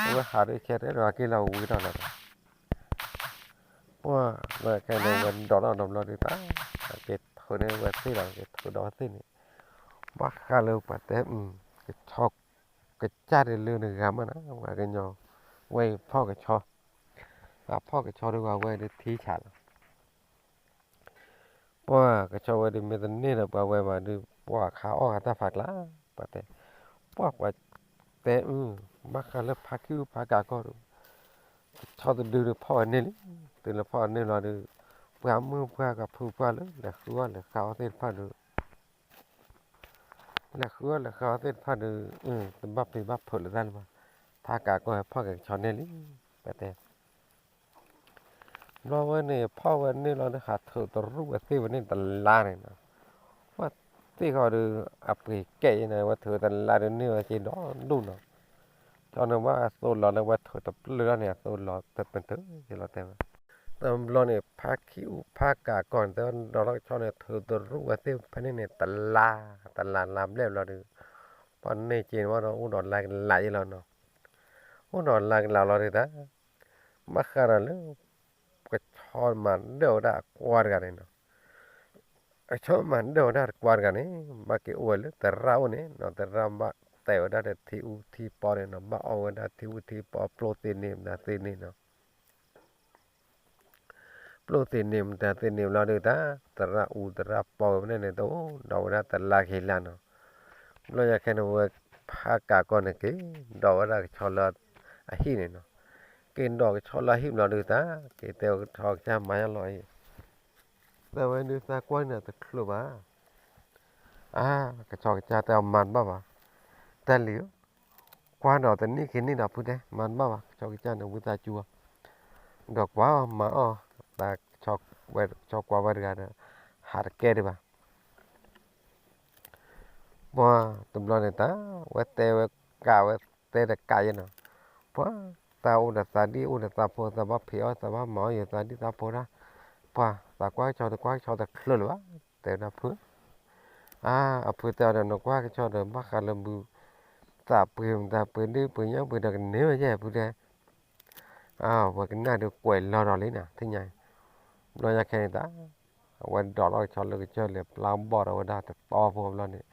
အဝဲဟးဒုးဆဲးတဲဒီးက့ၤလီၤဝံၤထီၣ်လီၤဒီး, ပှၢ်မ့ၢ်ခဲဒုးဝဲဒိးထီၣ်ဒီးဘျီဒုးတၢ်, က့ၤထုးန့ၢ်ဝဲသ့ၣ်လီၤ က့ၤထုးဒီးဝဲသ့ၣ်န့ၣ်, ဘၣ်ဃးလၢပှၤတဲ ကဆီ ကစၢ်ဒုးလၢနဂၤမးနၤ ပှၤကညီ, ဝဲအံၤဖီၣ်ကဆီ, အဖီၣ်ကဆီဒုးဝဲဝဲဒုးထံဆးလီၤ ပှၢ်ကဆီဝဲဒုးမ့ၢ်တန့ၢ်ဒီးပှၤဝဲဘၣ်ဒုး ပှၢ်ခါအီၣ်ဂၤတၢ်ဖးကျါ, ပှၤတဲ, ပှၢ်ပှၤတဲအု, ဘၣ်ဃးလၢဖးခံဖးကးကီၢ်ဒုး, ကဆီတဒုဒုးဖီၣ်ဝဲန့ၢ်လံ, တုၤလၢဖီၣ်ဝဲန့ၢ်လီၤဒုး, ပှၤမုၣ်ပှၢ်ကဖုပှၢ်လၢ လဲၤဃုအီၣ်လဲၤဃုအီသ့ၣ်တဖၣ်ဒုး လဲၤဃုအီၣ်လဲၤဃုအီသ့ၣ်တဖၣ်ဒုး, တဘၣ်ပျံၤဘၣ်ဖုးလၢၤတၢ်လၢၤဘၣ်, ဖးကးကီၢ်ဟဲဖီၣ်က့ၤကဆီန့ၢ်လံ, ပှၤတဲ ဘျီဝဲန့ၣ် ဖီၣ်ဝဲန့ၢ်လီၤဒီး ဟးထုးတရူၣ်ဝဲသ့ၣ်ဝဲန့ၣ်တလါန့ၣ်နီၤ, ဝဲသ့ၣ်ဃီဒုး အပှ့ၤကဲအံၤန့ၣ် ဝဲထုးတလါဒုးန့ၢ်ဝဲက့ၤဒီဒူၣ်နီၤ, ကဆီန့ၣ်ဘၣ်အသိလီၤလၢဝဲထုးတပျုၢ်လီၤန့ၣ် အသိလီၤတပတုာ်က့ၤလီၤတဲဝဲ, တဘျီန့ၣ် ဖးခံအူဖးကးကီၢ်န့ၣ် တဲဝဲဒီးကဆီန့ၣ် ထုးတရူၣ်ဝဲသ့ၣ်ဖဲန့ၣ်န့ၣ် တလါ, တလါလါဘျဲၣ်ဘျီဒုး, ပှၤန့ၢ်က့ၤန့ၣ်ဘၣ်ဒီး အိၣ်ဒီးလါကလးယဲလီၤနီၤ. အိၣ်ဒီးလါကလးလီၤဒုးတၢ် ဘၣ်ဃးဒီးလၢ ကဆီမၤဒၢၣ်ဝဲဒၣ်အကွါတဂၤန့ၣ်နီၤ. ကဆီမၤဒၢၣ်ဝဲဒၣ်တကွါတဂၤန့ၣ် ဘၣ်က့ၤအိၣ်ဝဲလၢသရၣ်အိၣ်န့ၣ်နီၤ. သရၣ်ဘၣ်တဲာ်ဝဲဒၣ်ဒီးထံအူထံပီန့ၣ်နီၤ. ဘၣ်အီဝဲဒၣ်ထံအူထံပီ ပျိၢ်သ့န့ၢ်မတၤသ့န့ၣ်နီၤ. ပျိၢ်သ့န့ၢ်မတၤသ့န့ၣ်ဘျီဒုးတၢ် သရၣ်အူသရၣ်ပီဝဲဖဲန့ၣ်န့ၣ် တအိၣ်ဒီးဝဲဒၣ်တလါက့ၤလါနီၤ. ဘျီညါခဲန့ၣ် ဝဲဖးကးကီန့ၣ် က့ၤဒီးဝဲဒၣ်ကဆီလၢအဟံၣ်န့ၣ်နီၤ. က့ၤဒီးကဆီလၢအဟံၣ်ဘျီဒုးတၢ် က့ၤတဲဝဲကဆီကစၢ်မၤယါလီၤအံၤ တဲဝဲဒုးသးကွၢ်န့ၣ်တချုးဘၣ်. အါ ကဆီကစၢ်တဲအီၤမၤတဘၣ်ဘၣ်. တၢ်လံၤဧၢ, ကွၢ်ဒီးတနံၣ်ခံနံၣ်ဒီးဖုတဲ မၤတဘၣ်ဘၣ်. ကဆီကစၢ်န့ၣ်ဝံသးစူၤအီၤ ဒီးကွၢ်အီၤမၤအီၣ် တၢ်ဝဲကဆီကွၢ်ဝဲတဂၤဒီး ဟးတကဲဒံးဘၣ်. ပှၤတဘျီန့ၣ်တၢ် ဝဲတဲဝဲကးဝဲတဲတကးယဲနီၤ. ပှၤတၢ်အိၣ်ဒီးသးဒ်အိၣ်ဒီးသးဖိ သးဘၣ်ဖံးအီၣ်သးဘၣ်မၤအီၣ်ယိာ်သးဒ်သးဖိဒၣ်. ပှၤသးကွၢ်ကဆီ တကွၢ်ကဆီတချုးလၢၤဘၣ် တဲဝဲဒၣ်ဖု. အါ အဖုတဲအီၤဒီး နကွၢ်ကဆီဒီး ဘၣ်ဃးလၢဘု သးပှ့ၤမတၤပှ့ၤဒ်ပှ့ၤညါပှ့ၤဒီးကန့ၢ်ဝဲယဲၢ်ဖုတဲ. အါ ဝဲကနၣ်ဒုးကွဲးလီၤဒီးလံနီၤ ထံၣ်ညါ. ဘျီညါခဲန့ၣ်တၢ် အဝဲဒိးထီၣ်ကဆီလၢကစၢၢ်လဲၤပျၢ်ဘီၣ်ဒီးဝဲဒၣ်တတီဖိဘျီန့ၣ်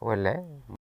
အဝဲလဲၤ